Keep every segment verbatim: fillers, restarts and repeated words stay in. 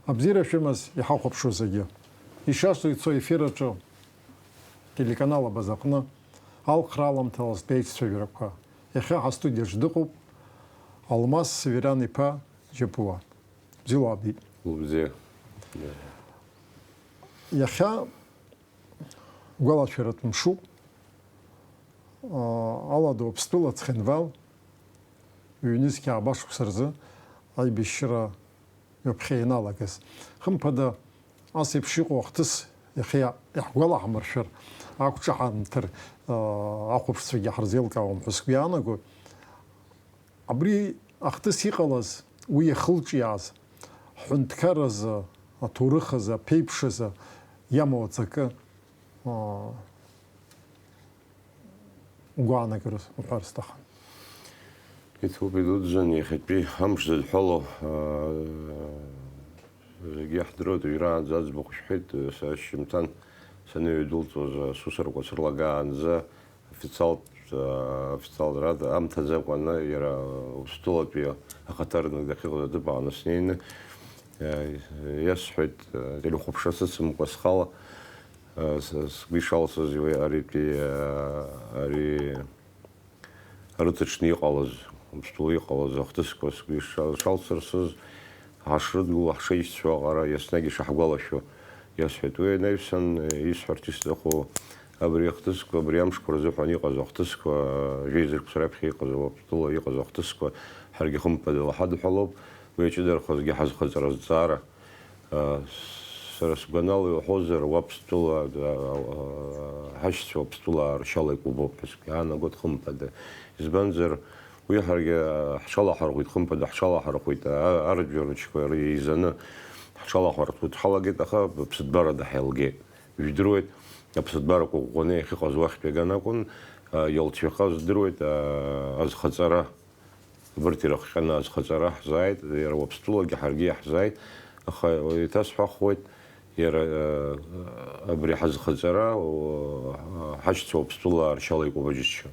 Абзиара шәымаз иҳахәаԥшуа зегьы. Ишашо ицо ефир аҿы телеканал Абазаҟны алхра аламҭалазтәи аиццәажәарақәа. Иахьа ҳастудиаҿ дыҟоуп Алмас Севериан-иԥа Џьапуа. Бзиа уаабеит. Убзиа. Иахьа гәалашәаратә мшуп. Алада Уаԥстәыла Цхинвал ҩнызқь ааба шықәса рзы аибашьра ҩаԥхьа ианалагаз. Хымԥада, ас еиԥш иҟоу ахҭыс иахьа иаҳгәалаҳмыршәар, ақәҿаҳамҭыр, ахәаԥшцәагьы ҳарзеилкаауам ҳәа сгәы иаанагоит. Абри ахҭыс иҟалаз, уи иахылҿиааз, ҳҳәынҭқарразы, аҭоурыхазы, аԥеиԥшразы иамоу аҵакы, аа, угәаанагара уҳәар сҭахын. Иҭоуп, идуӡӡан, иахьатәи амш зыдҳәалоу, аа, зегьы иаҳдыруеит, уажәраанӡа аӡбахә шәҳәеит, са ашьжьымҭан саныҩдәылҵуаз, асусурақәа срылагаанӡа, официалтә, официалтә аамҭаӡакәаны иара Урыстәылатәи ахаҭарнак дахьыҟаз аҭыԥ аҟны снеины, иасҳәеит, телехәаԥшра сыцымкәа схала, сгәы ишалсыз уи аритәи, ари рыҭаҽны иҟалаз, Урыстәыла иҟалаз ахҭысқәа сгәы ишалсырсыз, ҳашрыдгыло, ҳшеишьцәоу аҟара еснагь ишаҳгәалашәо иасҳәеит. Уи анаҩсан, исҳәарц исҭаху, абри ахҭысқәа, абри амшқәа рзыҳәан иҟаз ахҭысқәа, жәеизыркәс раԥхьа иҟаз, Уаԥстәыла иҟаз ахҭысқәа ҳаргьы хымԥадала ҳадҳәалоуп. Уи аҷыдарахазгьы ҳазхаҵара азҵаара. Сара сгәанала иуҳәозар, Уаԥстәыла, ҳашьцәа Уаԥстәыла ршьала икәабоуп ҳәа сгәы иаанагоит, хымԥада. Избанзар, уи ҳаргьы ҳҽалаҳархәит, хымԥада, ҳҽалаҳархәит, а-, арыӡәӡәарчқәа еизаны ҳҽалаҳархәит, ҳалагеит, аха ԥсыҭбарада ҳаилгеит. Ижәдыруеит, аԥсыҭбарақәа ӷәӷәаны иахьыҟаз уахьтәи аган акәын, а, иалҵшәахаз здыруеит, а, азхаҵара. Абарҭ ирыхҟьаны азхаҵара ҳзааит, иара Уаԥстәылагьы ҳаргьы иаҳзааит, аха еиҭасҳәахуеит, иара, а, абри ҳазхаҵара, о, ҳашьцәа Уаԥстәыла ршьала икәабоу џьысшьон.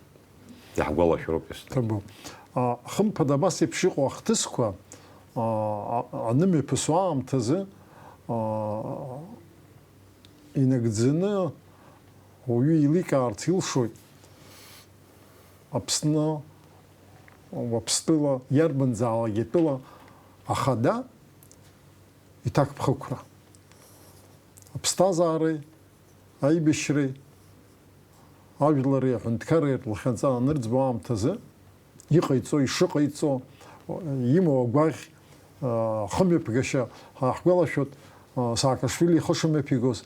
Иаҳгәалашәароуп еснагь. Ҭабуп. А, хымԥада, абас еиԥш иҟоу ахҭысқәа, а, а, анымҩаԥысуа аамҭазы, а, инагӡаны уаҩы еиликаарц илшоит Аԥсны, Уаԥстәыла, иарбанзаалак атәыла ахада иҭакԥхықәра. Аԥсҭазаареи, аибашьреи, ажәлари аҳәынҭқарреи рлахьынҵа анырӡбо аамҭазы, иҟаиҵо, ишыҟаиҵо, имоу агәаӷь, а, хымҩаԥгашьа ҳа-, ҳгәалашәоит, а, Саакашвили ихы шымҩаԥигоз.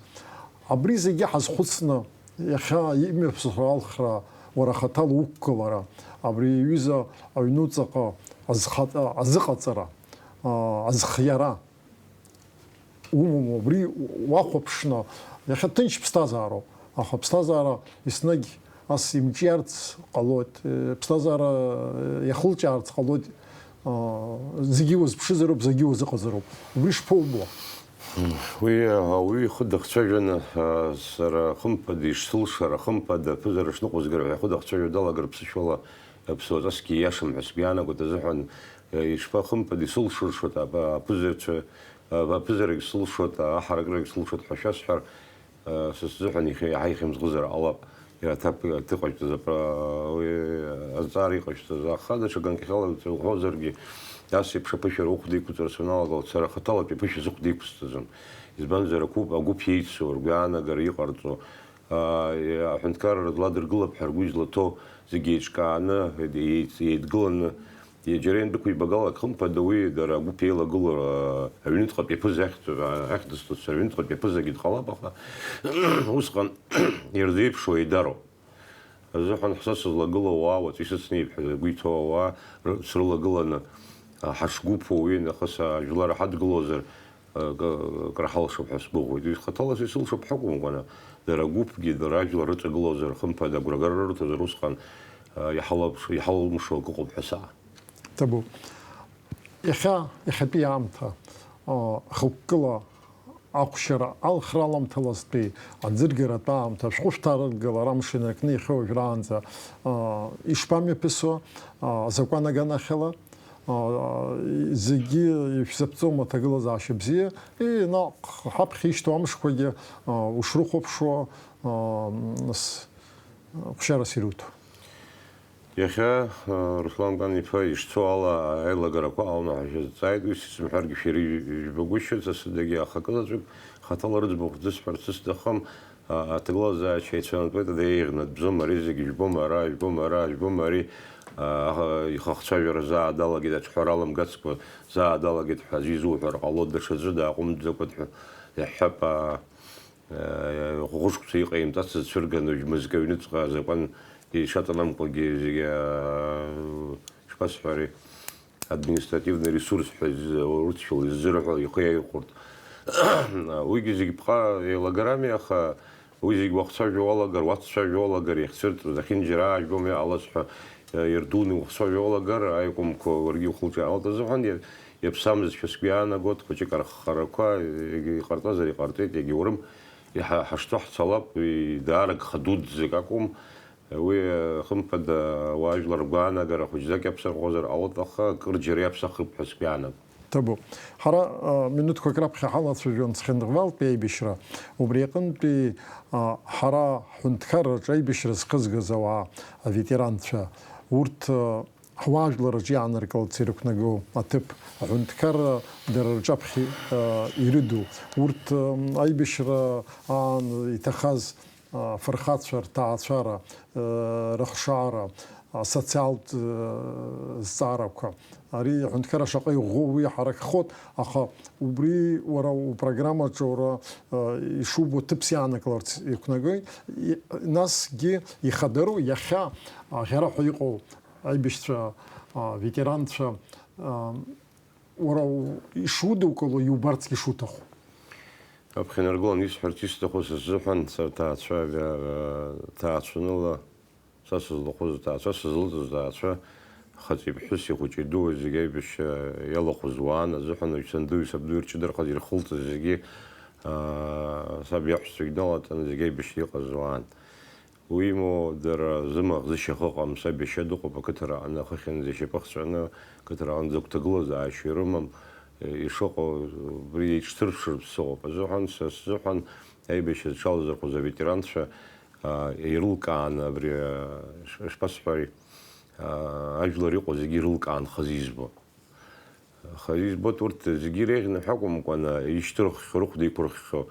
Абри зегьы ҳазхәыцны, иахьа имҩаԥысуа алхра, уара хаҭала уқәгылара, абри иҩыза аҩнуҵаҟа азхаҵа-, азыҟаҵара, а, азхиара, умоума, убри уахәаԥшны, иахьа ҭынч ԥсҭазаароуп, аха аԥсҭазаара еснагь ас имҿиарц ҟалоит, э, ԥсҭазаара, э, иахылҿиаарц ҟалоит, а, зегьы уазԥшызароуп, зегьы уазыҟазароуп. Убри шԥоубо? Уи, а, ауаҩы ихы дахцәажәаны, а, сара хымԥада ишсылшара, хымԥада аԥызара шныҟәызгара ҳәа ихы дахцәажәо далагар ԥсышәала, аԥсуаҵасгьы ииашам ҳәа сгәы иаанагоит азыҳәан, э, ишԥа, хымԥада исылшыршоит, аԥ-, аԥызарцәа, а, аԥызарагь сылшоит, аҳаракрагь сылшоит ҳәа шәасҳәар, а, са сзыҳәан ихе-, иаҳа ихьымӡӷызар ҟалап, иара аҭак, аҭыҟашәҵаз апра-, уи азҵаара иҟашәҵаз. Аха даҽа ганкахьала уҳәозаргьы, ас еиԥш аԥышәара ухәда иқәҵара саналагалак, сара хаҭалатәи аԥышәа сыхәда иқәысҵаӡом. Избанзар, ақәыԥ-, агәыԥ иеицу, ргәаанагара иҟарҵо, аа, аҳәынҭқарра дладыргылап ҳәа ргәы излаҭоу зегьы еиҿкааны, еиц-, еидгыланы, џьара иандәықәибагалак, хымԥада, уи дара агәыԥ еилагылоу, аа, аҩныҵҟатәи аԥыза ахьӡ-, ахьӡысҭоз, аҩныҵҟатәи аԥызагьы дҟалап, аха усҟан ирзеиԥшу еидароуп. Азыҳәан ҳса сызлагылоу ауаа, уаҵәы исыцнеип ҳәа згәы иҭоу ауаа ры-, срылагыланы, а, ҳашгәыԥу, уи нахыс ажәлар ҳадгылозар, а, к-, краҳалшап ҳәа сгәыӷуеит. Уи хаҭала са исылшап ҳәа акәымкәаны, дара агәыԥгьы, дара ажәлар рыҵагылозар, хымԥада, агәрагара рырҭозар усҟан, а, иҳалаԥш-, иҳалымшо акы ыҟоуп ҳәа саҳа. Ҭабуп. Иахьа, иахьатәи аамҭа, а, хықәкыла ахәшьара алхра аламҭалазтәи аӡыргаратә аамҭа, ашәҟәышәҭааратә галара амш инаркны иахьа уажәраанӡа, а, ишԥамҩаԥысуа, а, азакәан аганахьала, зегьы ишәзаԥҵома аҭагылазаашьа бзиа, и, наҟ ҳаԥхьа ишьҭоу амшқәагьы ушрыхәаԥшуа, нас ҟәшьарас ируҭо. Иахьа, Руслан Кан-иԥа ишцо ала аилагарақәа аланы ҳашәызҵааит, ус исымҳәаргьы шәара ижәбагәышьоит, са сыдагьы ахакызаҵәык хаҭала рыӡбахә дысҳәарц сҭахым. Аҭагылазаашьа ицәанатәуеит, ада еиӷьны дбзоума ари зегь, жәбома ара, жәбома ара, жәбома ари, аха ихахцәажәара заа далагеит, аҿҳәара аламгацкәа заа далагеит ҳәа аӡәы изуҳәар ҟалоит, даҽаӡәы дааҟәымҵӡакәа дҳәа-, иаҳҳәап, аа, ӷәӷәышықәса иҟаимҵацыз цәырганы, уажә мызкы аҩныҵҟа азакәан ишаҵанамкуагьы зегьы, аа, ишԥасҳәари, административный ресурс ҳәа изы-, урысшәала иззырҳәо ихы иаирхәырт. Уигьы зегь ԥҟа еилагарами, аха уи зегь уахцәажәо уалагар, уаццәажәо уалагар, иахьцәырҵуаз ахьынџьара аажәуам иҟалаз ҳәа, ирдуны уахцәажәо уалагар, аикәымқәа уаргьы ухылҿиаалт азыҳәан, иа-, иаԥсамызшәа сгәы иаанагоит, хәыҷык арххарақәа, егьа иҟарҵазар иҟарҵеит, егьаурым, иҳа-, ҳашцо ҳцалап, уи даара гха дуӡӡак акәым, уи, хымԥада, ауаажәлар ргәаанагара хәыҷӡак иаԥсахуазар ҟалоит, аха акыр џьара иаԥсахып ҳәа сгәы иаанагоит. Ҭабуп. Ҳара, а, минуҭқәак раԥхьа ҳалацәажәон Цхинвалтәи аибашьра. Убри аҟынтәи, а, ҳара ҳҳәынҭқарраҿы аибашьра зхызгаз ауаа, аветеранцәа, урҭ, а, ҳуаажәларраҿы иааныркыларц ирықәнаго аҭыԥ, аҳәынҭқарра дара рҿаԥхьа, а, ирыду, урҭ, ам, аибашьра аан иҭахаз афырхацәа рҭаацәара, рыхшара, асоциалтә зҵаарақәа. Ари аҳәынҭқарра шаҟа иӷәӷәоу уи иҳаракхоит, аха убри уара упрограммаҿы уара ишубо ҭыԥс иаанакыларц иқәнагоит. И-, насгьы ихадароу иахьа аӷьараҳәа иҟоу аибашьцәа, аветеранцәа, уара у-, ишудукыло, иубарцгьы шуҭаху. Аԥхьа инаргыланы исҳәарц исҭаху са сзыҳәан, са ҭаацәа, а, ҭаацәаныла, са сызлахәыз аҭаацәа, сызлыҵыз аҭаацәа, хаҵеи ԥҳәыси, хәыҷи дуи зегьы аибашьра иалахәыз уаан азыҳәан, уажә сандуи сабдуи рҷыдарахаз ирхылҵыз зегьы, а, саб иаҳәшьцәагь далатәаны зегьы аибашьра иҟаз уаан. Уимоу, дара зымаӷ зышьаха ыҟам, саб иашьа дыҟоуп ақыҭара аҟны, ахыхьынӡа ишьапы хҵәаны ақыҭара аҟынӡа агәҭагылазаашьа ирымам, ишыҟоу убри еиҿсырԥшыртә сыҟоуп азыҳәан, са сзыҳәан аибашьра зҽалазырхәыз аветеранцәа, а, ирылкааны абри, а, ш-, шԥасҳәари, а, ажәлар иҟоу зегьы ирылкаан хазы избо. Аха избоит, урҭ зегьы иреиӷьны ҳәа акәымкәаны, ишьҭырххьоу, рыхәда иқәырххьоу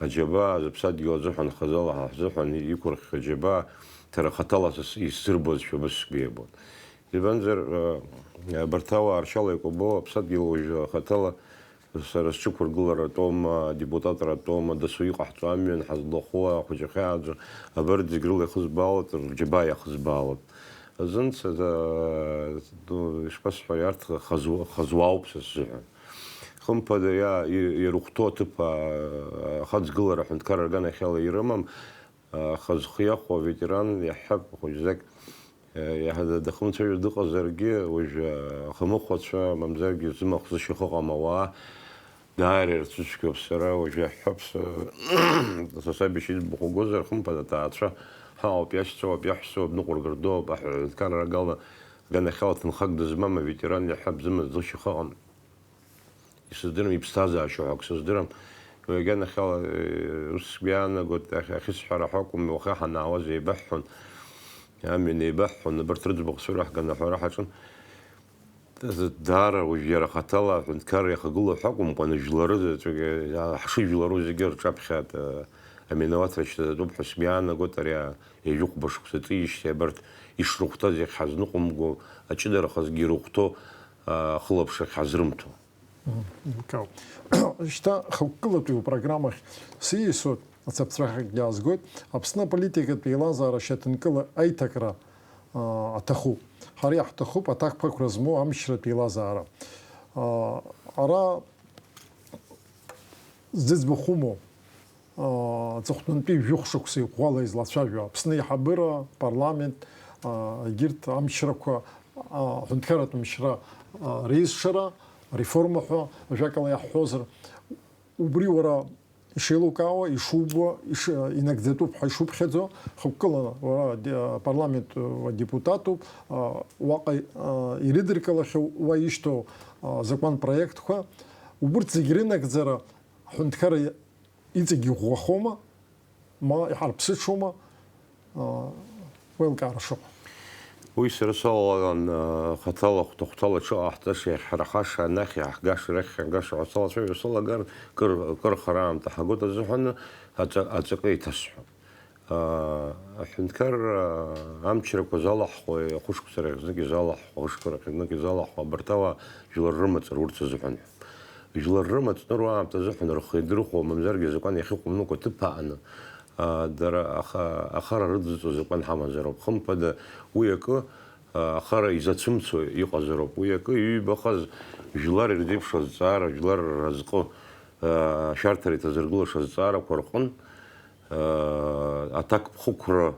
аџьабаа, зыԥсадгьыл азыҳәан, хазала ҳа ҳзыҳәан иқәырххьоу аџьабаа, ҭара хаҭала са исзырбозшәа убыс сгәы иабон. Избанзар, э, абарҭ ауаа ршьала икәабо аԥсадгьыл уажәы хаҭала сара сҽықәыргыларатәоума, адепутатратәоума, дасу иҟаҳҵо амҩан ҳазлахәу ахәыҷы ахьааӡо, абарҭ зегь рыла ихызбаалоит, рџьабаа иахызбаалоит. Азын са, ду, ишԥасҳәари, арҭ хазу-, хазуаауп са сзыҳәан. Хымԥада, иа-, и-, ирыхәҭоу аҭыԥ, а, ахаҵгылара аҳәынҭқарра аганахьала ирымам, а, аха зхы иахәо аветеран иаҳҳәап, хәыҷӡак, а, иаҳа-, дахымцәажәо дыҟазаргьы, уажә, а, ахамыхәацәа, мамзаргьы зымахә зышьахыҟам ауаа, Даара ирцәыцәгьоуп сара, уажәы иаҳҳәап, са, са саб ишиӡбахә угозар, хымԥада, аҭаацәа ҳауп, иашьцәоуп, иаҳәсоуп, ныҟәыргар дууп, аҳәынҭқарра агала, аганахьала ҭынхак дызмам аветеран иаҳҳәап, зымаҵ зышьа ыҟам. Исыздырам, иԥсҭазаашьоу ҳәа акы сыздырам. Уи аганахьала, э, ус сгәы иаанагоит, ахь-, ахьысҳәара ҳәа акәым, уаххьа ҳанаауаз еибаҳҳәон, амҩан еибаҳҳәон, абарҭ рыӡбахә цәыраҳган аҳәара ҳаҿын. Даара уажә иара хаҭала аҳәынҭқарра иахагылоу ҳәа акәымкәа, аны жәлары заҵәык, ҳшыжәлару зегьы рҿаԥхьа, а, аминауаҭра шьҭаҵатәуп ҳәа сгәы иаанагоит, ари а-, ҩажәихәба шықәса ҵиижьҭеи абарҭ ишрыхәҭаз иахьҳазныҟәымго, аҷыдарахазгьы ирыхәҭоу, а, ахылаԥшрахь ҳазрымҭо. Мм, еилкаауп. Шьҭа хықәкылатәи упрограммахь сиасуеит. Ацаԥҵәахьак иаазгоит, Аԥсны аполитикатә еилазаара шьаҭанкыла аиҭакра, аа, аҭахуп. Ҳара иаҳҭахуп аҭакԥхықәра змоу амчратә еилазаара. Аа, ара зыӡбахә умоу, аа, аҵыхәтәантәи жәохә шықәса иӷәӷәала излацәажәо Аԥсны аиҳабыра, апарламент, аа, егьырҭ амчрақәа, аа, аҳәынҭқарратә мчра, аа, реизшара, ареформа ҳәа ажәакала иаҳҳәозар, убри уара ишеилукаауа, ишубо, иш-, инагӡатәуп ҳәа ишуԥхьаӡо, хықәкыла уара де-, апарламент уадепутатуп, а, уаҟа, а, ирыдыркылахьоу уа ишьҭоу, а, закәанпроектқәа, убырҭ зегь рынагӡара аҳәынҭқарра иҵегь иӷәӷәахома, ма иҳарԥсыҽума, а, уеилкаара шыҟоу. Уи сара салалан, а, хаҭала хәҭа-хәҭала ҽыҟаҳҵаша, иахьҳарахаша, анахь иаҳгаша, арахь иаҳгаша ҳәа салацәажәо салагар, кыр, кыр хара аамҭа ҳагоит азыҳәаны аҵа-, аҵакы еиҭасҳәап. А, аҳәынҭқарра амчрақәа залаҳхуа, хәышықәса рахь знык изалаҳхуа, хышықәса рахь знык изалаҳхуа, абарҭ ала жәлар рымаҵ рурц азыҳәан ҳәа. Жәлар рымаҵ ныруа аамҭа азыҳәан рхы иадырхәо, мамзаргьы азакәан иахьыҟоу ныҟәа ҭыԥ ааны, а, дара аха-, ахара рыдызҵо азакәан ҳамазароуп. Хымԥада, уи акы, а, ахара изацәымцо иҟазароуп. Уи акы, иҩбахаз жәлар ирзеиԥшу азҵаара, жәлар разҟы, а, ашәарҭара иҭазыргылаша азҵаарақәа рҟын, а, аҭакԥхықәра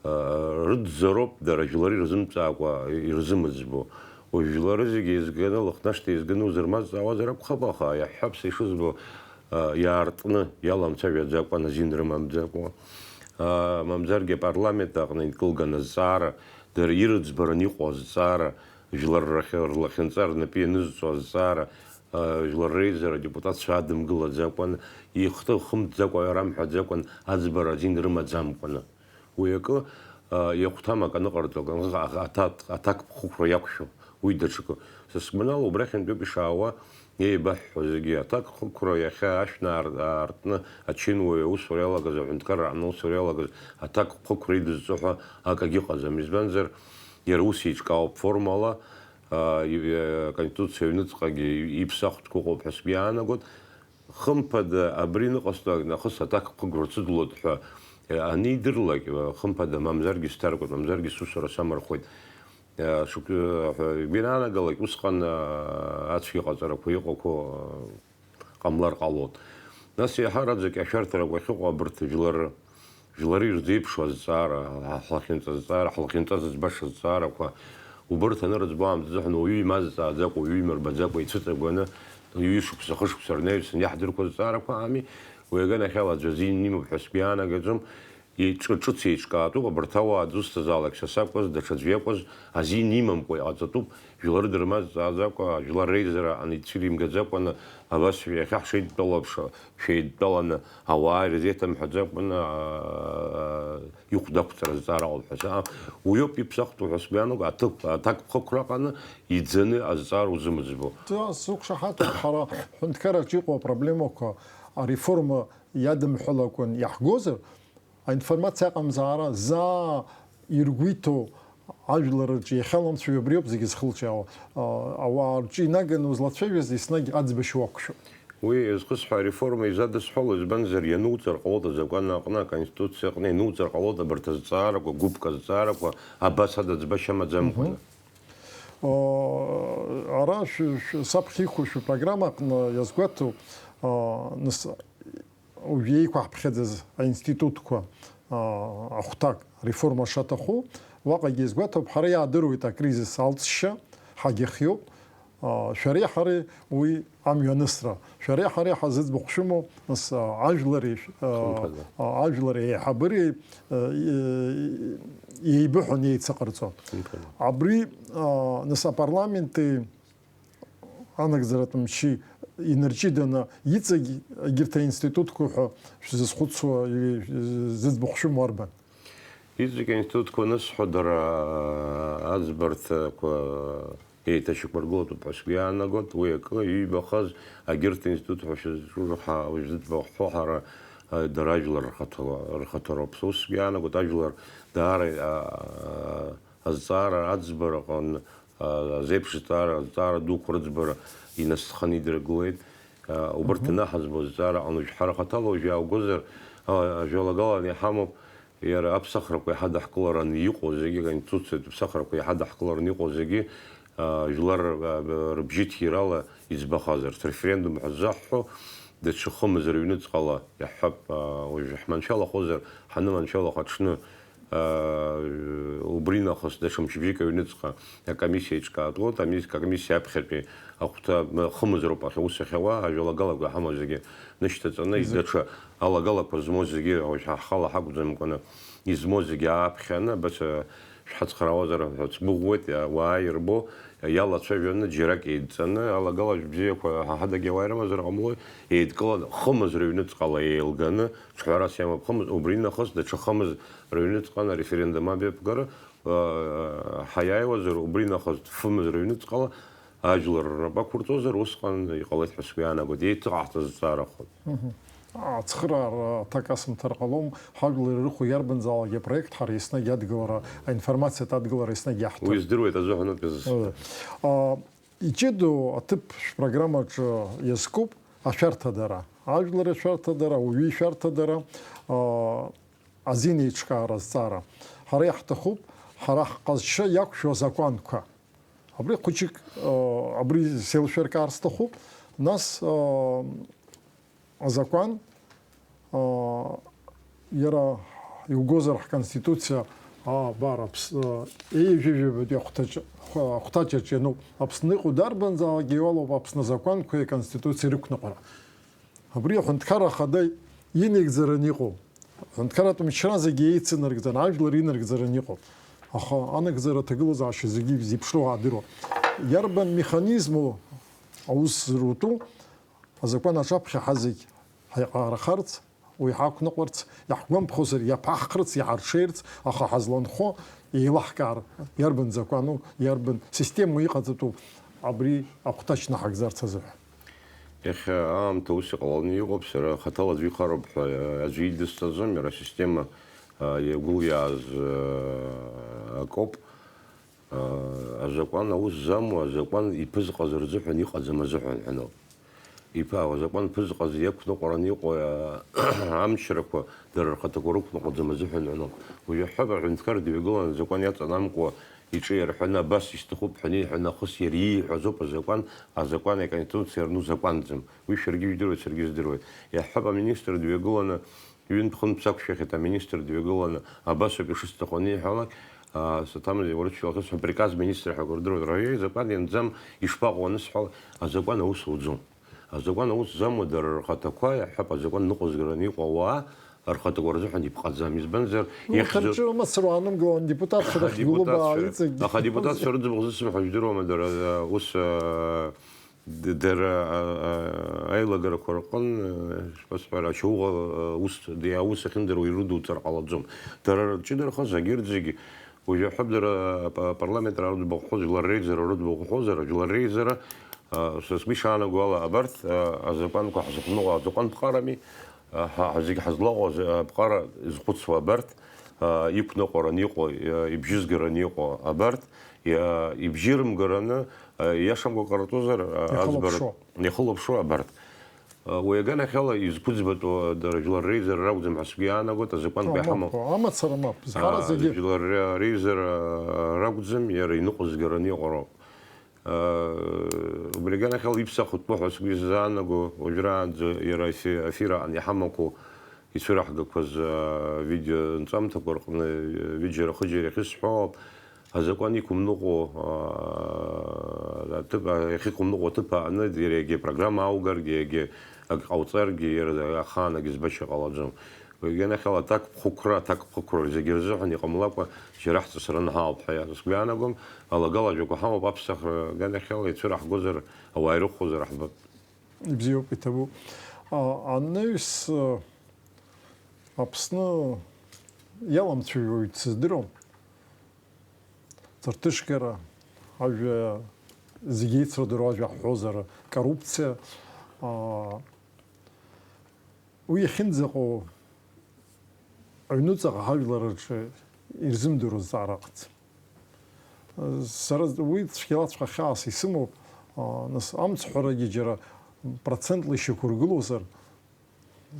рыдзароуп дара жәлар ирзымҵаакәа ирзымыӡбо. Уажә жәлары зегьы еизганы, Лыхнашҭа еизганы узырмазҵаауазар акәхап, аха иаҳҳәап, са ишызбо, а, иаартны, иаламцәажәаӡакәан, азин рымамӡакәа, а, мамзаргьы апарламент аҟны инкылган азҵаара, дара ирыӡбараны иҟоу азҵаара, жәлар рахь-, рлахьынҵа рнапы ианызҵо азҵаара, а, Жәлар Реизара адепутатцәа адымгылаӡакәан, ихты-, хымтӡакәа, рамҳәаӡакәан, аӡбара азин рымаӡамкәаны. Уи акы, а, иахәҭам акы аныҟарҵо, аҭак-, аҭакԥхықәра иақәшәо, уи даҽакы. Са сгәанала, убрахьынтәоуп ишаауа, еибаҳҳәо зегьы. Аҭакԥхықәра иахьа ашә наар-, аартны ачынуаҩ аусура иалагаз, аҳәынҭқарра аҟны аусура иалагаз, аҭакԥхықәра идызҵо ҳәа акагьы ыҟаӡам. Избанзар, иара ус еиҿкаауп формала, а, и-, аконституциа аҩныҵҟагьы иԥсахтәқәа ыҟоуп ҳәа сгәы иаанагоит. Хымԥада, абри ныҟасҵалак нахыс аҭакԥхықәра цәыӡлоит ҳәа, э, анидырлак, э, хымԥада, мамзаргьы сҭаркуеит, мамзаргьы сусура самырхәеит, э, шықә-, э, ҳәа игәы иананагалак, усҟан, э, ацәгьа ҟаҵарақәа иҟақәоу, э, ҟамлар ҟалоит. Нас еиҳараӡак ашәарҭарақәа ахьыҟоу абарҭ жәлар, Жәлар ирзеиԥшу азҵаара, ҳлахьынҵа азҵаара, ҳлахьынҵа зыӡбаша азҵаарақәа, убырҭ анырыӡбо аамҭазыҳәан уаҩы имазҵааӡакәа, уаҩы имырбаӡакәа ицәыҵагәаны, ҩышықәса, хышықәса рнаҩсан иаҳдырқәо азҵаарақәа ами, уи аганахьала аӡәы азин имоуп ҳәа сгәы иаанагаӡом, еиҿ-, ҿыц еиҿкаатәуп, абарҭ ауаа дызусҭазаалак са сакәыз, даҽаӡә иакәыз, азин имамкәа иҟаҵатәуп, жәлар рыдрымазҵааӡакәа, жәлар реизара аницәыримгаӡакәаны, абас иахьа ҳшеидтәалоу аԥш-, шәеидтәаланы, ауаа ирзеиҭамҳәаӡакәаны, аа, ихәда ақәҵара азҵаара ҟалоуп ҳәа сыҟам. Уиоуп иԥсахтәу ҳәа сгәы иаанагоит, аҭыԥ, аҭакԥхықәраҟаны иӡаны азҵаара узымыӡбо. Сзы-, сзықәшаҳаҭуп ҳара ҳҳәынҭқарраҿы иҟоу апроблемақәа, ареформа иадымҳәалакәан иаҳгозар, аинформациа аҟамзаара заа иргәиҭо ажәлар рҿы иахьаламцәажәо абриоуп зегьы зхылҿиаауа. А, ауаа рҿы инаганы узлацәажәаз еснагь аӡбашьа уақәшәоит. Уи зхысҳәа ареформа изадысҳәало, избанзар, иануҵар ҟалоит азакәан аҟны, аконституциа аҟны иануҵар ҟалоит абарҭ азҵаарақәа, гәыԥк азҵаарақәа, абас ада ӡбашьа амаӡамкәаны. Мгм. О, ара шәы-, шәы-, саԥхьа иқәу шәыпрограмма аҟны иазгәаҭоуп, а, нас, уажә еиқәаҳԥхьаӡаз аинститутқәа, а, ахәҭак реформа шаҭаху, уаҟагьы иазгәаҭоуп, ҳара иаадыруеит акризис алҵшьа, ҳагьахиоуп, а, шәареи ҳареи уи амҩанысра, шәареи ҳареи ҳазыӡбахә шәымоу, нас, а, ажәлари, а, Хымԥада. А, ажәлари еиҳабыри, а, е-, еибыҳәан еицыҟарҵо. Хымԥада. Абри, а, нас апарламенти анагӡаратә мчи инарҷыданы иҵегь егьырҭ аинститутқәа ҳәа шәзызхәыцуа, зыӡбахә шәымоу арбан? Иҵегь аинститутқәа анысҳәа, дара аӡбарҭақәа еиҭашьақәыргылатәуп ҳәа сгәы иаанагоит. Уи акы, иҩбахаз агьырҭ аинститут ҳәа шәызҿу ҳа-, шәзыӡбахә ҳәа ҳара, дара ажәлар рхаҭала, рхаҭароуп. Са ус сгәы иаанагоит, ажәлар даара, а, азҵаара аӡбараҟан, а, азеиԥш зҵаара, азҵаара дуқәа рыӡбара инасҭхан идыргылеит. А, убырҭ Мгм. анаҳаӡбо азҵаара ҟану ҳара хаҭала уажә иааугозар, а, ажәалагалан иҳамоуп, иара аԥсахрақәа иҳадаҳкылараны иҟоу зегьы, Конституциатә ԥсахрақәа иҳадаҳкылараны иҟоу зегьы, а, жәлар, а, рыбжьы ҭирала иӡбахазарц, референдум ҳәа ззаҳҳәо, даҽа хымз рыҩныҵҟала иаҳҳәап, а, уажә ҳманшәалахозар, ҳаныманшәалах аҽны, Убри нахыс даҽа мчыбжьык аҩныҵҟа акомиссиа еиҿкаатәуеит. Амис-, акомиссиа аԥхьатәи ахәҭа хымызроуп ахь аус иахьауа, ажәалагалақәа иҳамоу зегьы нышьҭаҵаны, Изы- даҽа алагалақәа змоу зегьы, уажә ҳа-, ҳхала ҳакәӡамкәаны, измоу зегьы ааԥхьаны, абас, а, шәҳацхраауазар ҳәа сгәыӷуеит, а, ауаа ирбо, а, иалацәажәаны, џьарак еидҵаны, алагалажә бзиақәа ҳа ҳадагьы ауаа ирымазар ҟамлои, еидкыланы, хымыз рыҩныҵҟала еилганы, ҽҳәарас иамоуп хымыз, убри нахыс даҽа хымыз рыҩныҵҟан ареферендум абиаԥгара, а, ҳаиааиуазар, убри нахыс фымыз рыҩныҵҟала ажәлар рнапы ақәырҵозар, усҟан иҟалеит ҳәа сгәы иаанагоит, еиҭыҟаҳҵаз зҵаарахоит. Мгм. Ацхыраара аҭак асымҭар ҟалом, ҳажәлар ирыхәо иарбанзаалак апроект ҳара еснагь адгылара, аинформациатә адгылара еснагь иаҳҭоит. Уи здыруеит азыҳәаноуп изысҳәо. Ыы. А, иҷыдоу аҭыԥ шәпрограммаҿы иазкуп ашәарҭадара, ажәлар ашәарҭадара, ауаҩы ишәарҭадара, а, азин еиҿкаара азҵаара. Ҳара иаҳҭахуп, ҳара ҳҟазшьа иақәшәо азакәанқәа. Абри хәыҷык, а, абри сеилшәыркаар сҭахуп. Нас, а, азакәан, а, иара иугозар ҳконституциа, а, бар, Аԥс-, а, еижәижәабатәи ахәҭаҷ-, хә-, ахәҭаҷаҿ иануп. Аԥсны иҟоу дарбанзаалак иуалуп Аԥсны азакәанқәеи аконституциеи рықәныҟәара. Абри аҳәынҭқарра ахада инагӡараны иҟоу, аҳәынҭқарратә мчра зегьы еицынаргӡан, ажәлар инаргӡараны иҟоуп. Аха анагӡара аҭагылазаашьа зегьы зеиԥшроу аадыруа. Иарбан механизму аус зрутәу, азакәан аҿаԥхьа ҳазегь ҳаиҟаарахарц, уи ҳақәныҟәарц, иаҳгәамԥхозар иаԥаҳхырц, иҳарҽеирц, аха ҳазланхо еилаҳкаар, иарбан закәану, иарбан системоу иҟаҵатәу абри ахәҭаҷ наҳагӡарц азыҳәа. Иахьа аамҭа ус иҟаланы иҟоуп, сара хаҭала аӡәы ихароуп ҳәа аӡәы идысҵаӡом, иара асистема, а, иагәылиааз, а, акоуп. А, азакәан аус замуа, азакәан иԥызҟаз рзыҳәан иҟаӡам азыҳәан ҳәа ноуп. Иԥа-, азакәан ԥызҟаз иақәныҟәараны иҟоу, а, амчрақәа дара рхаҭақәа рықәныҟәаӡам азыҳәан ҳәа ноуп. Уажә аҳәап, аҳәынҭқар дҩагылан, азакәан иаҵанамкуа иҿы иарҳәаны, абас исҭахуп ҳәа аниҳәа, нахыс иара ииҳәаз ауп азакәан, азакәан аконституциа рну закәанӡам. Уи шәаргьы ижәдыруеит, саргьы издыруеит. Иаҳҳәап, аминистр дҩагыланы, ҩынтә-хынтә сақәшәахьеит, аминистр дҩагыланы, абасоуп ишысҭаху аниҳәалак, а, саҭамзи урысшәала ахьысҳәо, приказ министра ҳәа акы рдыруеит. Ра-, закәан ианӡам, ишԥаҟоу анысҳәалак, азакәан аус ауӡом. Азакәан аус замуа дара рхаҭақәа, иаҳҳәап, азакәан ныҟәызгараны иҟоу ауаа рхаҭақәа рзыҳәан ипҟаӡам. Избанзар, Ну, иахьӡу- уҭарҿу мацара уаанымгылан, депутатцәа рахь Адепутатцәа, илыбаалеит зегьы. Аха адепутатцәа рыӡбахә зысымҳәо жәдыруама, дара, а, ус, а, д-, дара, а, а, аилагарақәа рҟын, а, шԥасҳәара, ачауӷа, а, ус, ди-, аус ахьындыруа ирыдуҵар ҟалаӡом. Дара рҷыдарахаз агьырҭ зегьы, уажә аҳәап, дара, а, па-, апарламент рыӡбахә ҳәа, жәлар реизара рыӡбахә ҳәозар, жәлар реизара, а, са сгәы ишаанаго ала, абарҭ, а, азакәанқәа ҳзыҟәныҟәо, азакәантә ҟарами, а, ҳа, ҳа зегь ҳазлаҟоу азы, аԥҟара изхәыцуа абарҭ, а, иқәныҟәараны иҟоу, а, ибжьызгараны иҟоу абарҭ, иа-, ибжьырымгараны, а, иашамкәа ҟарҵозар, а, Ихылаԥшуа. Аӡбара, ихылаԥшуа абарҭ. А, уи аганахьала изқәыӡбатәу дара жәлар реизара ракәӡам ҳәа сгәы иаанагоит, азакәанқәа Мап, иҳамоу. Амацара мап, зхара А, зегьы. Жәлар ре-, реизара ракәӡам, иара иныҟәызгараны иҟоу роуп. Убри аганахьала иԥсахәтәы ҳәа сгәы изаанаго, уажәраанӡа иара ефи-, ефираан иҳамақәоу ицәыраҳгақәаз, а, видео нҵамҭақәа рҟны, ҩыџьара-хыџьара иахьысҳәо, азакәан иқәымныҟәо, а, аҭыԥ, а, иахьықәымныҟәо аҭыԥ аҟны иара егьа программа ааугаргьы, егьа ак ҟауҵаргьы, иара ахаанагь збашьа ҟалаӡом. Уи аганахьала аҭакԥхықәра, аҭакԥхықәра зегьы рзыҳәан иҟамлакәа џьара ҳҵысраны ҳаауп ҳәа сгәы иаанагом, алагала ажәақәа ҳамоуп, аԥсахра аганахьала ицәыраҳгозар, ауаа ирыхәозар ҳбап. Ибзиоуп, иҭабуп. А, анаҩс, а, Аԥсны иаламцәажәоит сыздыруам. Ҵарҭышгара, ажәа зегьы еицырдыруа ажәа ҳҳәозар, коррупциа, а, уи иахьынӡаҟоу аҩнуҵаҟа ҳажәлар рҿы ирзымдыруа зҵаара ыҟаӡам. Сара уи цәгьалаҵәҟьа хьаас исымоуп, а, нас амцҳәарагьы џьара процентла ишьақәыргылозар,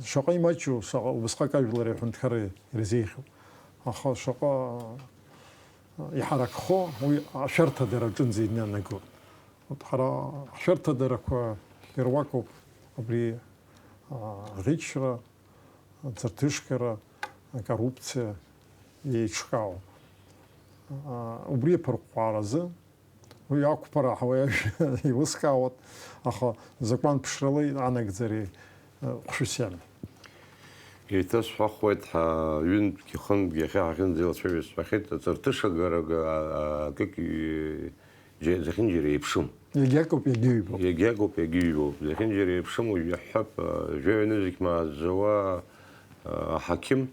шаҟа имаҷу, шаҟа убысҟак ажәлари аҳәынҭқарреи ирзеиӷьу. Аха шаҟа иҳаракхо, уи ашәарҭадара аҿынӡа инанагоит. Ҳара ҳшәарҭадарақәа ируакуп абри, а, аӷьычра, ацырҭышгара, акоррупциа, еиҿкаау. Убри аԥырҟәҟәааразы уи ақәԥараҳауа иеилыскаауеит, аха закәанԥшрала анагӡареи хәшәыс иамоу. Еиҭасҳәахуеит, ҳа ҩынтәгьы хынтәгьы иахьа ҳахьынӡеилацәажәо сҳәахьеит, аҵарҭышагара акык зехьынџьара еиԥшым. Иагьакоуп, иагьыҩбоуп. Иагьакоуп, иагьыҩбоуп. Зехьынџьара еиԥшым, уажә иаҳҳәап, жәаҩа нызқь мааҭ зауа аҳақьым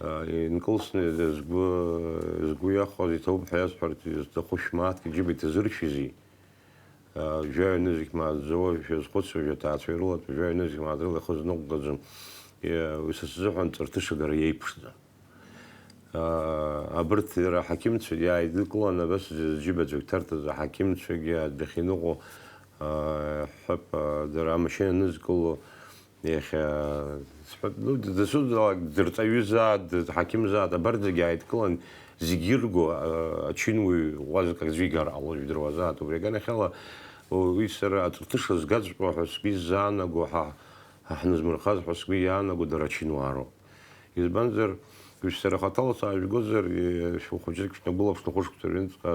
инкылсны згәы, згәы иахәаз иҭабуп ҳәа иасҳәарц изҭаху шәмааҭк иџьыба иҭазыршәызи? Жәаҩа нызқь мааҭ зауа шәазхәыц, уажә аҭаацәа ирылатәоу жәаҩа нызқь мааҭ рыла ихы зныҟәгаӡом. Уи са сзыҳәан ҵарҭышагара иеиԥшӡам. Абырҭ иара аҳақьымцәа иааидкыланы абас зџьыбацәа ҭарҭәаз аҳақьымцәагьы адәахьы иныҟәо, ҳҳәап, дара амашьына анызкыло, иахьа, сҳәап, ну, дасу дырҵаҩызаат, ҳақьымзаат, абарҭ зегьы ааидкылан, зегьы ирго, ачынуаҩ ӷәӷәазак аӡәы игар ҟалоит, жәдыруазаат, убри аганахьала, уи сара аҵарҭыша згаҵәҟьоу ҳәа сгәы иззаанаго, ҳа, ҳа ҳнызмырхаз ҳәа сгәы иаанаго дара ачынуаа роуп. Избанзар, шәара хаҭала саажәгозар, шәхәыҷык шәнагәылаԥш, хәышықәса рынҵҟа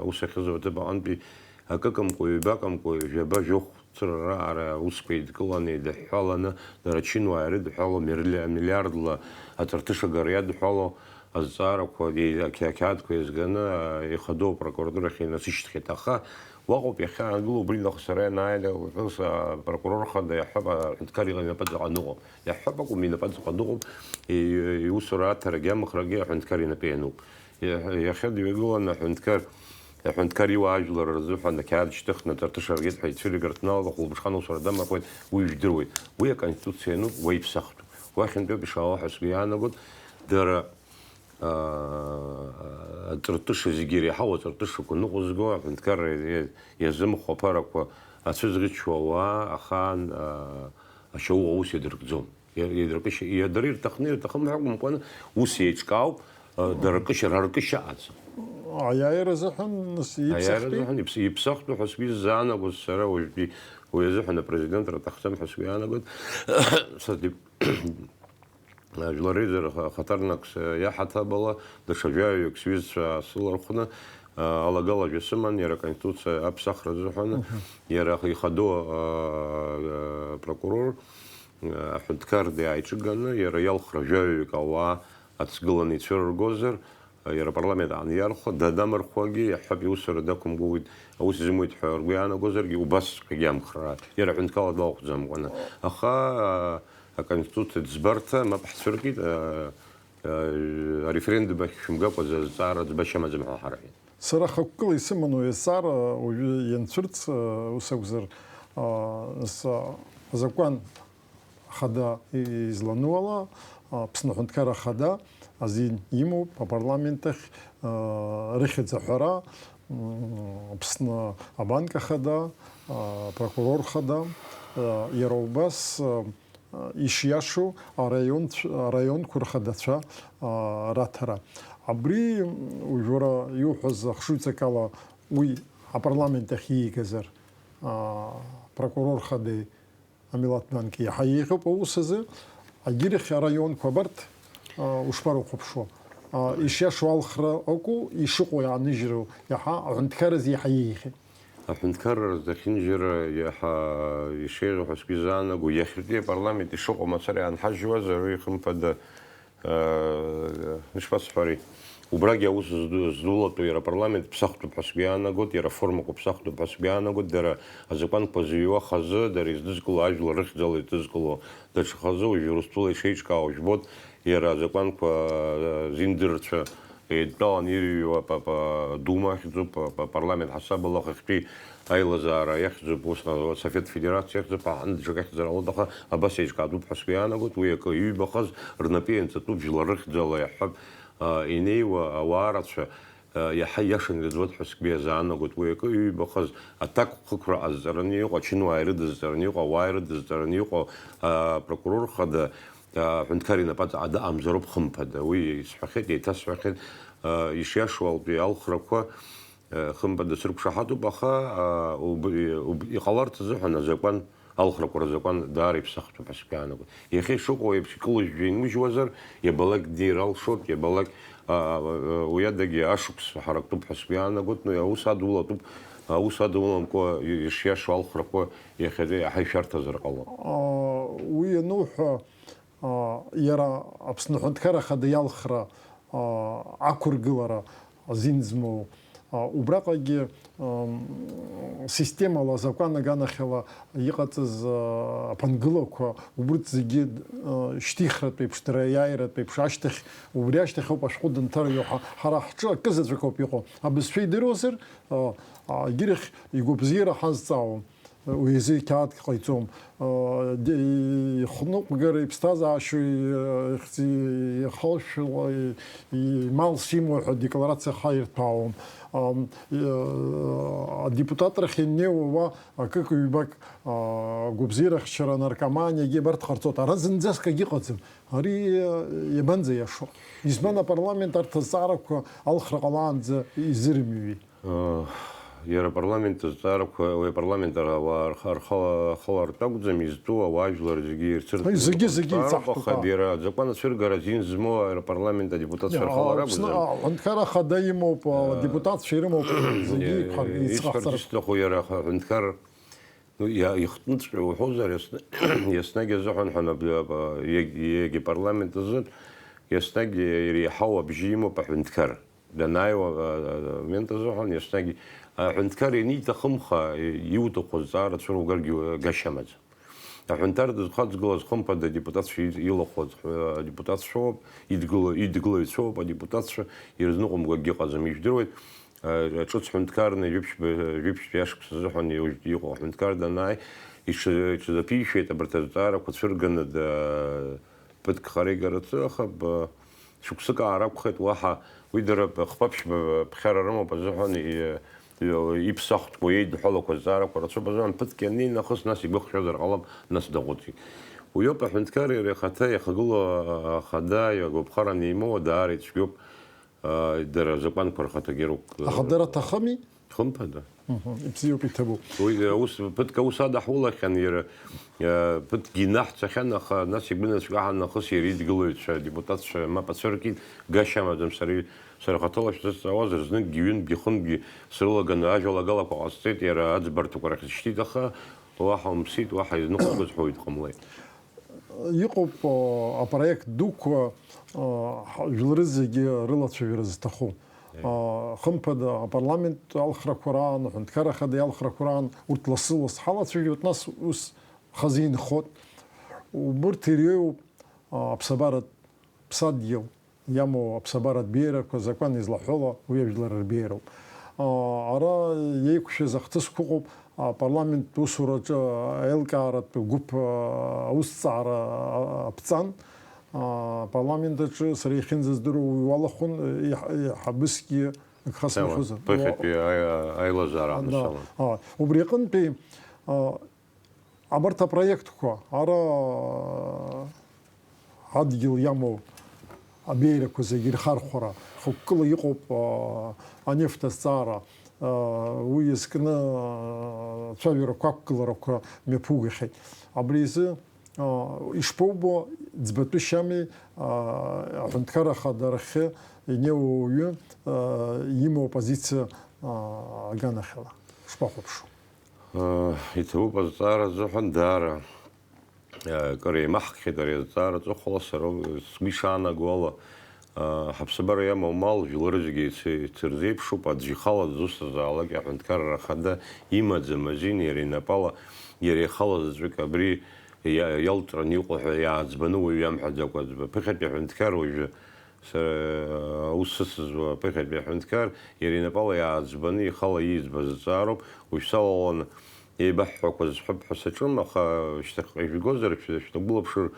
аус ахьызуа аҭыԥ аҟынтәи акыкымкәа, ҩбакымкәа, жәаба, жәохә цырара ара аусқәа еидкыланы, еидыҳәҳәаланы, дара ачынуаа ирыдҳәалоу милли-, миллиардла аҵарҭышагара иадҳәалоу азҵаарақәа, еи-, ақьа-, ақьаадқәа еизганы, а, ихадоу апрокуратурахь инасышьҭхьеит. Аха уаҟоуп иахьаангыло, убри нахыс сара ианааилак, апрокурор хада иаҳҳәап, аҳәынҭқар иҟа-, инапаҵаҟа ныҟәо. Иаҳҳәап акәым, инапаҵаҟа ныҟәоуп, и-, иусура аҭарагьы амхрагьы аҳәынҭқар инапы иануп. Иа-, иахьа дҩагыланы аҳәынҭқар, аҳәынҭқар иуаажәлар рзыҳәан ақьаад шьҭыхны аҵарҭыша аргеит ҳәа ицәыригартә налалахә, лбыжхан усура дамамкәан, уи ижәдыруеит. Уи аконституциа иануп, уа иԥсахтәуп. Уахьынтәоуп ишаауа ҳәа сгәы иаанагоит, дара, аа, аҵарҭыша зегьы иреиҳау аҵарҭышақәа ныҟәызго, аҳәынҭқарра иа-, иа-, иазымхо аԥарақәа ацәыӡӷьычуа ауаа ахаан, аа, ашьауӷә аус иадыркӡом. Иа-, иадыркышьа, иа-, дара ирҭахны, ирҭахым ҳәа акәымкәаны, ус еиҿкаауп, а, дара ркышьа, ра ркышьа аҵа. Аиааира азыҳәан, нас, Аиааира иԥсахтәи? Азыҳәан иԥс-, иԥсахтәу ҳәа сгәы иззаанагоз сара уажәтәи уи азыҳәан апрезидентра аҭахӡам ҳәа сгәы иаанагоит. Сас диб-, Жәлар реизара ха-, хаҭарнакс, э, иаҳаҭабала, даҽа жәаҩаҩык сҩызцәа сылархәны, э, алагала жәа сыман, иара аконституциа аԥсахра азыҳәаны, Мгм. Иара ихадоу, э, э, прокурор, э, аҳәынҭқар диааиҿыганы, иара иалхра жәаҩаҩык ауаа ацгыланы ицәырыргозар, э, иара апарламент аан иархәо, да-, дамырхәуагьы, иаҳҳәап, иусура дақәымгәыӷит, аус изымуит ҳәа ргәы иаанагозаргьы, убасҵәҟьагьы амхра, иара аҳәынҭқарла далахәӡамкәаны. Аха, э, Аконституциатә ӡбарҭа мап ҳцәыркит, а, а, ареферендум ахь шәымгакәа за-, зҵаара ӡбашьа амаӡам ҳәа ҳарҳәеит. Сара хықәкыла исыман уи азҵаара, уажәы ианцәырҵ, а, ус акәзар, а, нас, а, азакәан хада и-, излану ала, а, Аԥсны аҳәынҭқар ахада азин имоуп апарламент ахь, а, рыхьӡ аҳәара, м, Аԥсны абанк ахада, а, апрокурор хада, а, иара убас, а, ишиашоу араионцә-, араионқәа рхадацәа, а, раҭара. Абри, м, уажәы уара иуҳәаз ахшыҩҵак ала уи апарламент ахь иигазар, а, апрокурор хадеи амилаҭ банки иаҳа еиӷьуп аус азы, агьырахь араионқәа абарҭ, а, ушԥарыхәаԥшуа? А, ишиашоу алхра акәу, ишыҟоу иааныжьроу иаҳа аҳәынҭқарразы иаҳа еиӷьуп. Аҳәынҭқарра зехьынџьара иаҳа ишеиӷьу ҳәа сгәы изаанаго, иахьатәи апарламент ишыҟоу мацара иаанҳажьуазар, уи, хымԥада, аа, ишԥасҳәари, убрагьы аус зду-, здулатәу иара апарламент ԥсахтәуп ҳәа сгәы иаанагоит, иара аформақәа ԥсахтәуп ҳәа сгәы иаанагоит, дара азакәанқәа зыҩуа хазы, дара издызкыло ажәлар рыхьӡала издызкыло даҽа хазы, уажәы Урыстәыла ишеиҿкаау жәбоит, иара азакәанқәа, аа, зиндырцәа, еидтәалан ирыҩуа па-, па-, Дума ахьӡуп, па-, па-, апарламент ҳасабала ахахьтәи аилазаара иахьӡуп, усҟан Совет Федерациа иахьӡуп, аҳ-, даҽак ахьӡара алоуп, аха абас еиҿкаатәуп ҳәа сгәы иаанагоит, уи акы иҩбахаз рнапы ианҵатәуп, жәлар рыхьӡала иаҳҳәап, а, инеиуа ауаа рацәа, а, иаҳа иашан ирыӡуеит ҳәа сгәы иазаанагоит, уи акы иҩбахаз аҭакқәа хықәра ҟазҵараны иҟоу, ачынуаа ирыдызҵараны иҟоу, ауаа ирыдызҵараны иҟоу, а, апрокурор хада, аҳәынҭқар инапаҵаҟа дыҟамзароуп, хымԥада. Уи исҳәахьеит, еиҭасҳәахьеит, ишиашоу алтәи алхрақәа, хымԥада, срықәшаҳаҭуп, аха, уб-, уб-, иҟаларц азыҳәан азакәан алхрақәа рзакәан даара иԥсахтәуп ҳәа сгәы иаанагоит. Иахьа ишыҟоу еиԥш икылыжәжәа инмыжьуазар, иабалак дира алшоит, иабалак, а, а, а, уи адагьы ашықәс ҳарактәуп ҳәа сгәы иаанагоит, ну, аус адулатәуп, аус адуламкәа ишиашоу алхрақәа иахьатәи иаҳа ишәарҭазар ҟалап. Уи иануҳәа, иара Аԥсны Аҳәынҭқарра Ахада иалхра ақәыргылара азин змоу, убраҟагьы системала, азакәан аганахьала иҟаҵаз аԥынгылақәа, убырҭ зегьы шьҭихратә еиԥш, дара иааиратә еиԥш, ашьҭахь, убри ашьҭахь ауп ашәҟәы дынҭарҩуа. Ҳара ҳҿы акы заҵәык ауп иҟоу. Абызшәа идыруазар, егьирахь игәабзиара ҳазҵаауам. Уи азы иқьаад ҟаиҵом. Ихныҟәгара, иԥсҭазаашьоу, ихалшәала, имал симоу ҳәа декларациа ҳаирҭәаауам. Адепутатрахь ианнеиуа уа акык-ҩбак гәабзиарахьчара, наркоманиагьы абарҭ ҟарҵоит. Ара зынӡаск агьыҟаӡам. Ари иабанӡа иашоу? Избан апарламент арҭ азҵаарақәа алхра ҟалаанӡа изырымҩуеи? Иара апарламент азҵаарақәа, уи апарламент ара ауаа рхала, ахалартә акәӡам изтәу, ауаажәлар зегьы ирцәырҵуеит. Зегьы, зегьы иҵаҳтәуп, аха иара азакәан ацәыргара азин змоу апарламент адепутатцәа рхала ракәӡам. Аҳәынҭқар ахада имоуп, адепутатцәа ирымоуп, зегьы иқәҳар-, исҳәарц исҭаху иара аҳәынҭқар, ну, иа-, ихтәынҵәҟьа уҳәозар, иасны-, иаснагь азыҳәан ҳәа, аб-, аб-, иаг-, иагьа парламент азын, иаснагь иреиҳау абжьы имоуп аҳәынҭқар. Данааиуа, а, а, момент азыҳәан, иаснагь аҳәынҭқар ианиҭахымха, и-, иуҭаху азҵаара цәыругаргьы гашьа амаӡам. Аҳәынҭар дызхаҵгылаз, хымԥада, адепутатцәа и-, илахәыз, ҳәа, адепутатцәоуп, идгыла-, идгылаҩцәоуп, адепутатцәа ирызныҟәымго акгьы ыҟаӡам. Ижәдыруеит, а, ҿыц ҳәынҭқарны, жәиԥшьба-, жәиԥшьтәи ашықәс азыҳәан иуж-, иҟоу аҳәынҭқар данааи, иҽы-, иҽазаԥишәеит абарҭ азҵаарақәа цәырганы, да-, Ԥыҭк хара игарацы, аха б-, шықәсык ааракәхеит, уаҳа уи дара б-, хԥа-ԥшьба ԥхьара рымоуп азыҳәан, и-, и-, иԥсахтәқәоу еидҳәалақәа азҵаарақәа рацәоуп азыҳәан, ԥыҭк ианнеи нахыс, нас игәы хшәазар ҟалап, нас даҟәыҵит. Уиоуп аҳәынҭқар иара ихаҭа иахагылоу ахада, агәаԥхара анимоуа, даара ицәгьоуп, а, дара азакәанқәа рхаҭагьы рықәгылара. Аха дара аҭахыми? Хымԥада. Мгм. Ибзиоуп, иҭабуп. Уи, э, ус, ԥыҭк аус адаҳулахьан иара, э, ԥыҭкгьы инаҳҵахьан, аха нас игәы нацәкаҳан нахыс иара идгылаҩцәа, адепутатцәа мап ацәыркит, гашьа амаӡам, сара, сара хаҭала шәзысҵаауазар, зныкгьы, ҩынтәгьы, хынтәгьы срылаганы ажәалагалақәа ҟасҵеит, иара аӡбарҭақәа рахь сышьҭит, аха уаҳа умԥсит, уаҳа изныҟәгоз ҳәа уаҩ дҟамлеит. Иҟоуп, о, апроект дуқәа, о, ҳа-, жәлары зегьы рылацәажәара зҭаху. Хымԥада, апарламент алхрақәа раан, аҳәынҭқарра ахада иалхрақәа раан урҭ лассы-ласс ҳалацәажәоит, нас ус хазы инхоит. Убырҭ иреиуоуп, а, аԥсабаратә ԥсадгьыл иамоу аԥсабаратә беиарақәа, азакәан излаҳәола уи ажәлар рбеиароуп. А, ара иеиқәшәаз ахҭысқәа ыҟоуп, апарламент усураҿы аилкааратә гәыԥ, а, аусҭҵаара, а, аԥҵан. Апарламент аҿы сара иахьынӡаздыруа уи уалахәын, еиҳ-, еиҳабысгьы агха сымхозар. Ԥыхьатәи аи-, аилазаара аанысалан. Убри аҟынтәи, а, абарҭ апроектқәа, ара адгьыл иамоу абеиарақәа зегьы ирхархәара, хықәкыла иҟоуп, а, анефт азҵаара, а, уи иазкны, а, цәажәарақәа, ақәгыларақәа мҩаԥугахьеит. Абри изы Ишԥоубо, ӡбатәышьами, аҳәынҭқарра ахада рахьы инеиуа уаҩы имоу апозициа аганахьала шԥахәаԥшуа? Иҭабуп азҵаара азыҳәан, даара акыр еимаҳкхьеит ари азҵаара аҵыхәала. Сара сгәы ишаанаго ала, Ҳаԥсабара иамоу амал, жәлар зегьы еицырзеиԥшуп, аӡә ихала дызусҭазаалак аҳәынҭқарра ахада имаӡам азин, иара инапала, иара ихала заҵәык абри иа-, иалҵраны иҟоу ҳәа иааӡбаны уаҩы иамҳәаӡакәа аӡба. Ԥыхьатәи аҳәынҭқар уажәы, сара аус сыцызуа ԥыхьатәи аҳәынҭқар, иара инапала иааӡбаны ихала ииӡбаз аҵаароуп, уажә салаланы еибаҳҳәақәаз сҳәап ҳәа саҿым, аха шьҭахьҟа ижәгозар, шәы-, шәнагәылаԥшыр,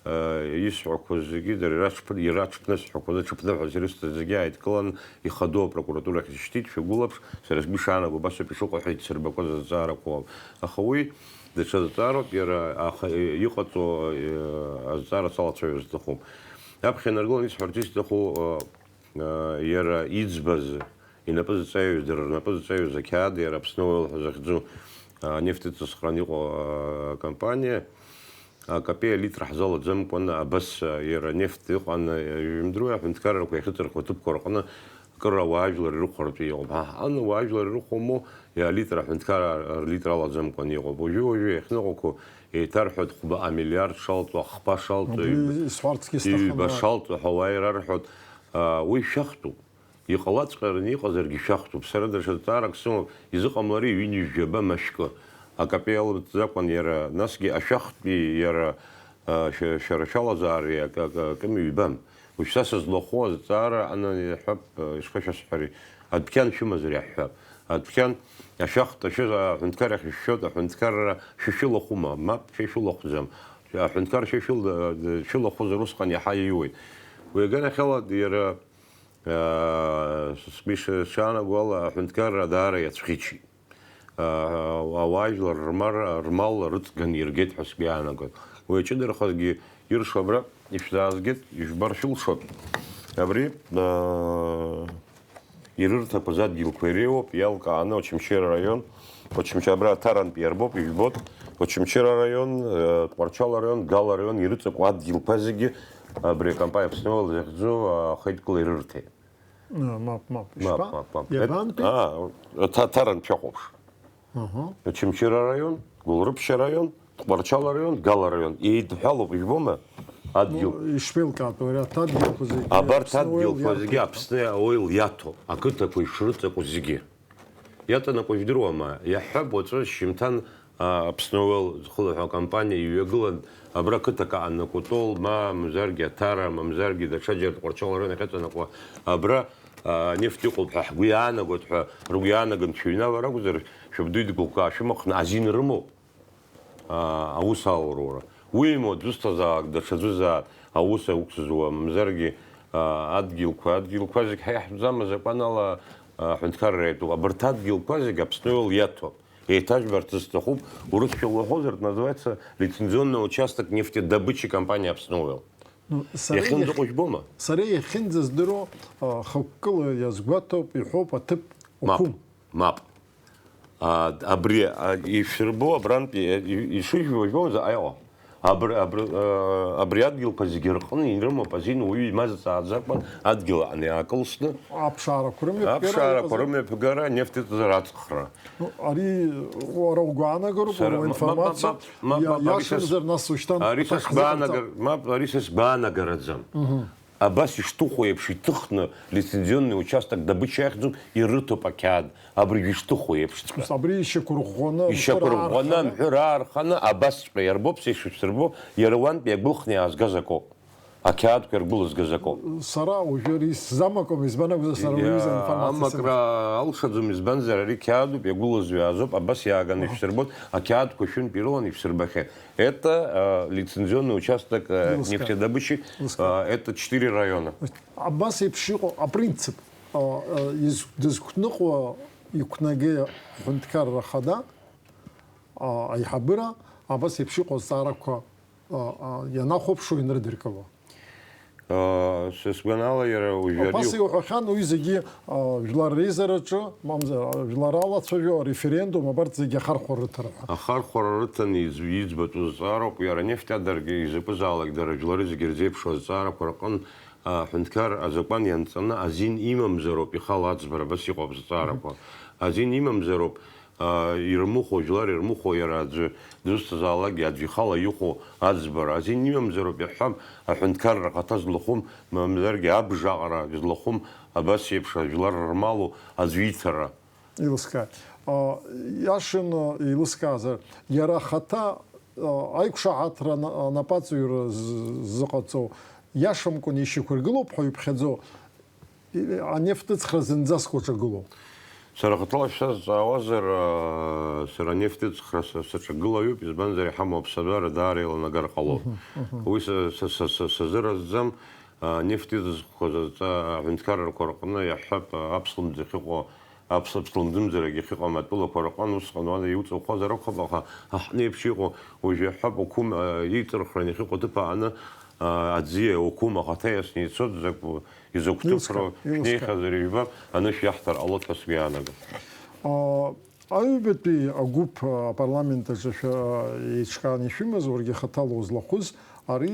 Исҳәақәо зегьы дара ираҽԥн-, ираҽԥнысҳәақәоз аҽыԥныҳәа ирысҭаз зегьы ааидкылан, ихадоу апрокуратурахь ишьҭит, шәагәылаԥш, сара сгәы ишаанаго, убасоуп ишыҟоу ҳәа ицырбақәаз азҵаарақәа ауп. Аха уи даҽа зҵаароуп, иара аха-, иҟаҵоу, э, азҵаара салацәажәар сҭахуп. Аԥхьа инаргылан исҳәарц исҭаху, э, э, иара иӡбаз, инапы зҵаҩыз, дара рнапы зҵаҩыз ақьаад, иара Аԥсны Ойл ҳәа захьӡу, Анефт ыҵысхран иҟоу акомпаниа акапеи алитр ҳзалаӡамкәан абас иара анефт ыҟан, ижәымдыруеи, аҳәынҭқаррақәа иахьыҵырхуа аҭыԥқәа рҟны акыр ауаажәлар ирыхәартә иҟоуп. Ҳа ҳаҟны ауаажәлар ирыхәомоу, алитр аҳәынҭқар рлитр алаӡамкәан иҟоуп. Уажәы-уажәы иахьныҟәақәоу еиҭарҳәоит, хәба амиллиард шалҵуа, хԥа шалҵуа, Убри ҩба, исҳәарцгьы сҭахын, ҩба уа. Шалҵуа ҳәа уа ирарҳәоит. А, уи шәахтәуп. Иҟалаҵәҟьараны иҟазаргьы шәахтәуп. Сара даҽа зҵаарак сымоуп, изыҟамлари ҩынҩажәаба мышкы? Акапеи алымҵӡакәан иара, насгьы ашәахтәи иара, а, шәа-, шәара шәалазаареи акы, акы, акы ҩбам. Уажә са сызлахәу азҵаара ана иаҳәап, а, ишԥашәасҳәари? Адәқьан шәымазар иаҳҳәап. Адәқьан ашәахтә ашәы-, аҳәынҭқар ахь ишәшәоит, аҳәынҭқарра шәышәылахәыма? Мап, шәа ишәылахәӡам. Аҳәынҭқар шәа ишәыл-, шәылахәызар усҟан иаҳа ииуеит. Уи аганахьала иара Аа, сгәы ишаанагоу ала, аҳәынҭқарра даара иацәӷьычит. Аа, ауаажәлар рмар-, рмал рыҵган иргеит ҳәа сгәы иаанагоит. Уи аҷыдарахазгьы иршо абра ишәзаазгеит, ижәбар шәылшоит. Абри, аа, ирырҭақәаз адгьылқәа иреиуоуп, иалкааны Очамчыра араион, Очамчы-, абра Ҭарантә иарбоуп, ижәбоит, Очамчыра араион, э, Тҟәарчал араион, Гал араион ирыҵаку адгьылқәа зегьы абри акомпаниа Аԥсны Ойл захьӡу ахеидкыла ирырҭеит. А, мап, мап. Мап, Ишԥа? Мап, мап. Иабантәи? А, Ҭа-, Ҭарантә шәахәаԥш. Аҳа. Очамчыра араион, Гәылрыԥшь араион, Тҟәарчал араион, Гал араион. Еидҳәалоуп, ижәбома? Адгьыл. Ну, ишԥеилкаатәу, ари аҭадгьылқәа зегьы Абарҭ Аԥсны Оил адгьылқәа зегьы иарҭоит. Аԥсны Оил иаҭо, ақыҭақәа ишрыҵаку зегьы. Иаҵанакуа жәдыруама? Иаҳҳәап, уаҵәы шьжьымҭан, а, Аԥсны Оил зхылаҳәа акомпаниа иҩагылан, абра қыҭак аҟны Кәтол, ма, мамзаргьы Аҭара, мамзаргьы даҽа џьара Тҟәарчал араион ахьаҵанакуа, абра, а, анефт иҟоуп ҳәа ҳгәы иаанагоит ҳәа ргәы иаанаган, шәыҩнала ракәзар, шәабду идгылқәа аашәымхны азин рымоуп. А, аус алура. Уимоу, дызҭазаалак, даҽаӡәызаат аус аусзуа, мамзаргьы, а, адгьылқәа, адгьылқәа зегь ҳа иаҳтәӡам, азакәан ала, а, аҳәынҭқарра иатәуп. Абарҭ адгьылқәа зегь Аԥсны Оил иаҭәоуп. Еиҭажәбарц сҭахуп, урысшәа луҳәозар, называется лицензионный участок нефтедобычи компании Аԥсны Оил. Ну, сара иахь-, Иахьынӡаҟоу жәбома? Сара иахьынӡаздыруа, а, хықәкыла иазгәаҭоуп, иҳәоуп аҭыԥ Мап, уқәым. Мап. А, абри, а, ишәырбо абрантәи, а, и-, ишыжәбо жәбо заҟа иҟоу. Абри, абри, а, абри адгьылқәа зегьы рҟны ирымоуп азин уаҩы имазҵааӡакәан адгьыл аҟны иаакылсны. Аԥшаарақәа рымҩаԥгара Аԥшаарақәа иҟазар? Рымҩаԥгара, нефт ыҵазар аҵхра. Ну, ари уара угәаанагароуп, Сара уара ма-, ма-, уинформациоуп. Ма-, ма-, Иа-, мап, ари са с-, иашамзар нас ушьҭан ари са аҭак сгәаанагар-, ҳзыҟарҵап. Мап, ари са сгәаанагараӡам. Мгм. Абас ишҭыху еиԥш иҭыхны лицензионный участок добыча иахьӡуп, ирыҭоуп ақьаад, абригь ишҭыху еиԥшҵәҟьа. Абри ишьақәырӷәӷәаны, Ишьақәырӷәӷәаны, амҳәыр аарханы, абасҵәҟьа иарбоуп, са ишысырбо, иара уантәи иагәылхны иаазгаз акоуп. Ақьаадқәа иргәылызгаз акоуп. Сара уажәы ари сзамакуам, избан акәзар, сара уаҩы изы Иа-, информациа амакра сымоуп. Алшаӡом, избанзар, ари қьаадуп, иагәылазҩаазоуп, абас иааганы Аҳа. Ишәсырбоит, ақьаадқәа шәынтә ирылан ишәсырбахьеит. Это, э, лицензионный участок, э, Илыскаа. Нефтедобычи, Илыскаа. Э, это четыре района. Абас еиԥш иҟоу апринцип, а, а, из-, дызқәныҟәо иқәнагеи аҳәынҭқарра ахада, а, аиҳабыра, абас еиԥш иҟоу азҵаарақәа, а, а, ианахәаԥшуа инрыдыркыло. А, са сгәанала, иара уажәы Убас ари иуҳәахьан, уи зегьы, а, жәлар реизараҿы, мамзар, а, жәлар алацәажәо, ареферендум, абарҭ зегьы ахархәара рыҭара ҳәа. Ахархәара рыҭаны из-, иӡбатәу зҵаароуп, иара анефть адаргьы изакәызаалак дара жәлары зегьы ирзеиԥшу азҵаарақәа рҟын, а, аҳәынҭқар азакәан ианҵаны азин имамзароуп ихала аӡбара, абас иҟоуп азҵаарақәа. Азин имамзароуп, а, ирмыхәо, жәлар ирмыхәо, иара аӡәы дызҭазаалакгьы аӡә ихала ихәо аӡбара. Азин имамзароуп, иаҳҳәап, аҳәынҭқарра ахаҭа злахәым, мамзаргьы абжа аҟара злахәым, абас еиԥш ажәлар рмалу аӡәы иҭара. Еилыскааит. А, иашаны еилыскаазар, иара ахаҭа, а, аиқәшаҳаҭра ана-, анапаҵаҩра з-, зыҟаҵоу, иашамкәан ишьақәыргылоуп ҳәа иуԥхьаӡо, и-, анефт ыҵхра зынӡаск уаҿагылоу? Сара хаҭала шәсазҵаауазар, а, сара анефт ыҵхра са саҿагылаҩуп, избанзар, иҳамоу аԥсабара даара еиланагар ҟалоит. Мгм, мгм. Уи са, са, са, са, сазыразӡам, а, анефт ыҵхқәаз аҵа-, аҳәынҭқаррақәа рҟны иаҳҳәап, а, аԥслымӡ ахьыҟоу, аԥс-, аԥслымӡымзарагь ахьыҟам атәылақәа рҟны усҟан уада иуҵахәхазар акәхап, аха аҳҭны еиԥш иҟоу, уажә иаҳҳәап, Окум, а, иҵырхран иахьыҟоу аҭыԥ аҟны, а, аӡиа Окум ахаҭа иасны ицоит, закә-, изакә Илыскаа, ҭыԥроу илыскаа. Шәнеихьазар ижәбап, анышә иаҳҭар ҟалоит ҳәа сгәы иаанагом. А, Аҩбатәи агәыԥ апарламент аҿы шәа-, еиҿкааны ишәымаз, уаргьы хаҭала узлахәыз, ари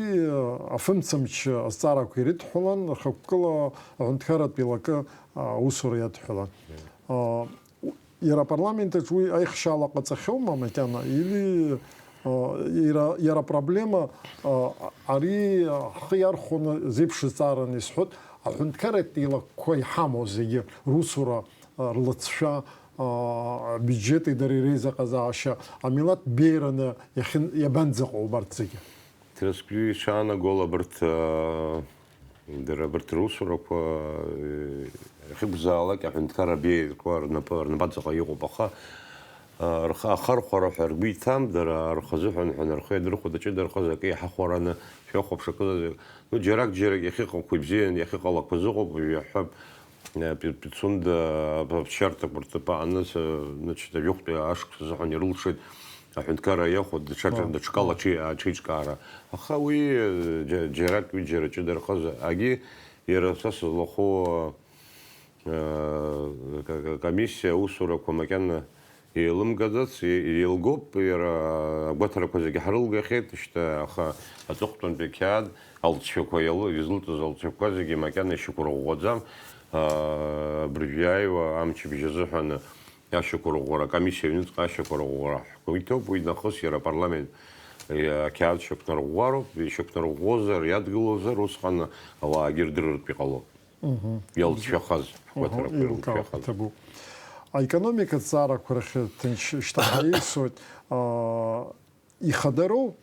афымцамч азҵаарақәа ирыдҳәалан, рхықәкыла аҳәынҭқарратә еилакы аусура иадҳәалан. Иара апарламент аҿы уи аихшьаала ҟаҵахьоума макьана, или, а, иара, иара апроблема, а, ари, а, ҳхы иархәаны зеиԥш зҵаараны исҳәоит, аҳәынҭқарратә еилакқәа иҳамоу зегьы, русура, а, рлыҵшәа, а, абиуџьети дареи реизыҟазаашьа, амилаҭ беиараны иахьын-, иабанӡаҟоу убарҭ зегьы? Ҭрасқьҩы ишаанагола абарҭ, а, Дара абарҭ русурақәа, э, иахьакәзаалак аҳәынҭқарра абеиақәа рнапы, рнапаҵаҟа иҟоуп, аха, э, рхы ахархәара ҳәа ргәы иҭам, дара рхазыҳәан ҳәа рхы иадырхәоит, аҷыдарахаз акы иҳахәараны шәахәаԥш акы, ну, џьарак-џьарак иахьыҟақәоу ибзиан, иахьыҟалақәаз ыҟоуп, уажә иаҳҳәап, э, Пи-, Пицунда аԥсшьарҭақәа рҭыԥ ааныс, э, значит, ажәохәтәи ашықәс азыҳәан ирылшеит. Аҳәынҭқарра иахәо даҽа, даҽакала аҽи-, аҽеиҿкаара. Аха уи, џьа-, џьарак ҩыџьара ҷыдарахаз, агьи иара са сызлахәу, э, ка-, ка-, комиссиа аусурақәа макьана еилымгаӡац, е-, еилгоуп, иара агәаҭарақәа зегьы ҳрылгахьеит, шьҭа, аха аҵыхәтәантәи ақьаад алҵшәақәа иалу-, излыҵыз алҵшәақәа зегьы макьана ишьақәырӷәӷәаӡам, а, абыржә иааиуа амчыбжь азыҳәан Ашьақәырӷәӷәара акомиссиа аҩныҵҟа ашьақәырӷәӷәара ҳгәы иҭоуп, уи нахыс иара апарламент, э, ақьаад шьақәнарӷәӷәароуп, ишьақәнарӷәӷәозар, иадгылозар, усҟан ауаагьы рдырыртә иҟалоит. Мгм. Иалҵшәахаз, ҳгәаҭарақәа еилкаауп, ирылҵшәахаз. Иҭабуп. Аекономика аҭҵаарақәа рахь ҭынч шьҭа ҳаиасуеит. Аа, Ихадароу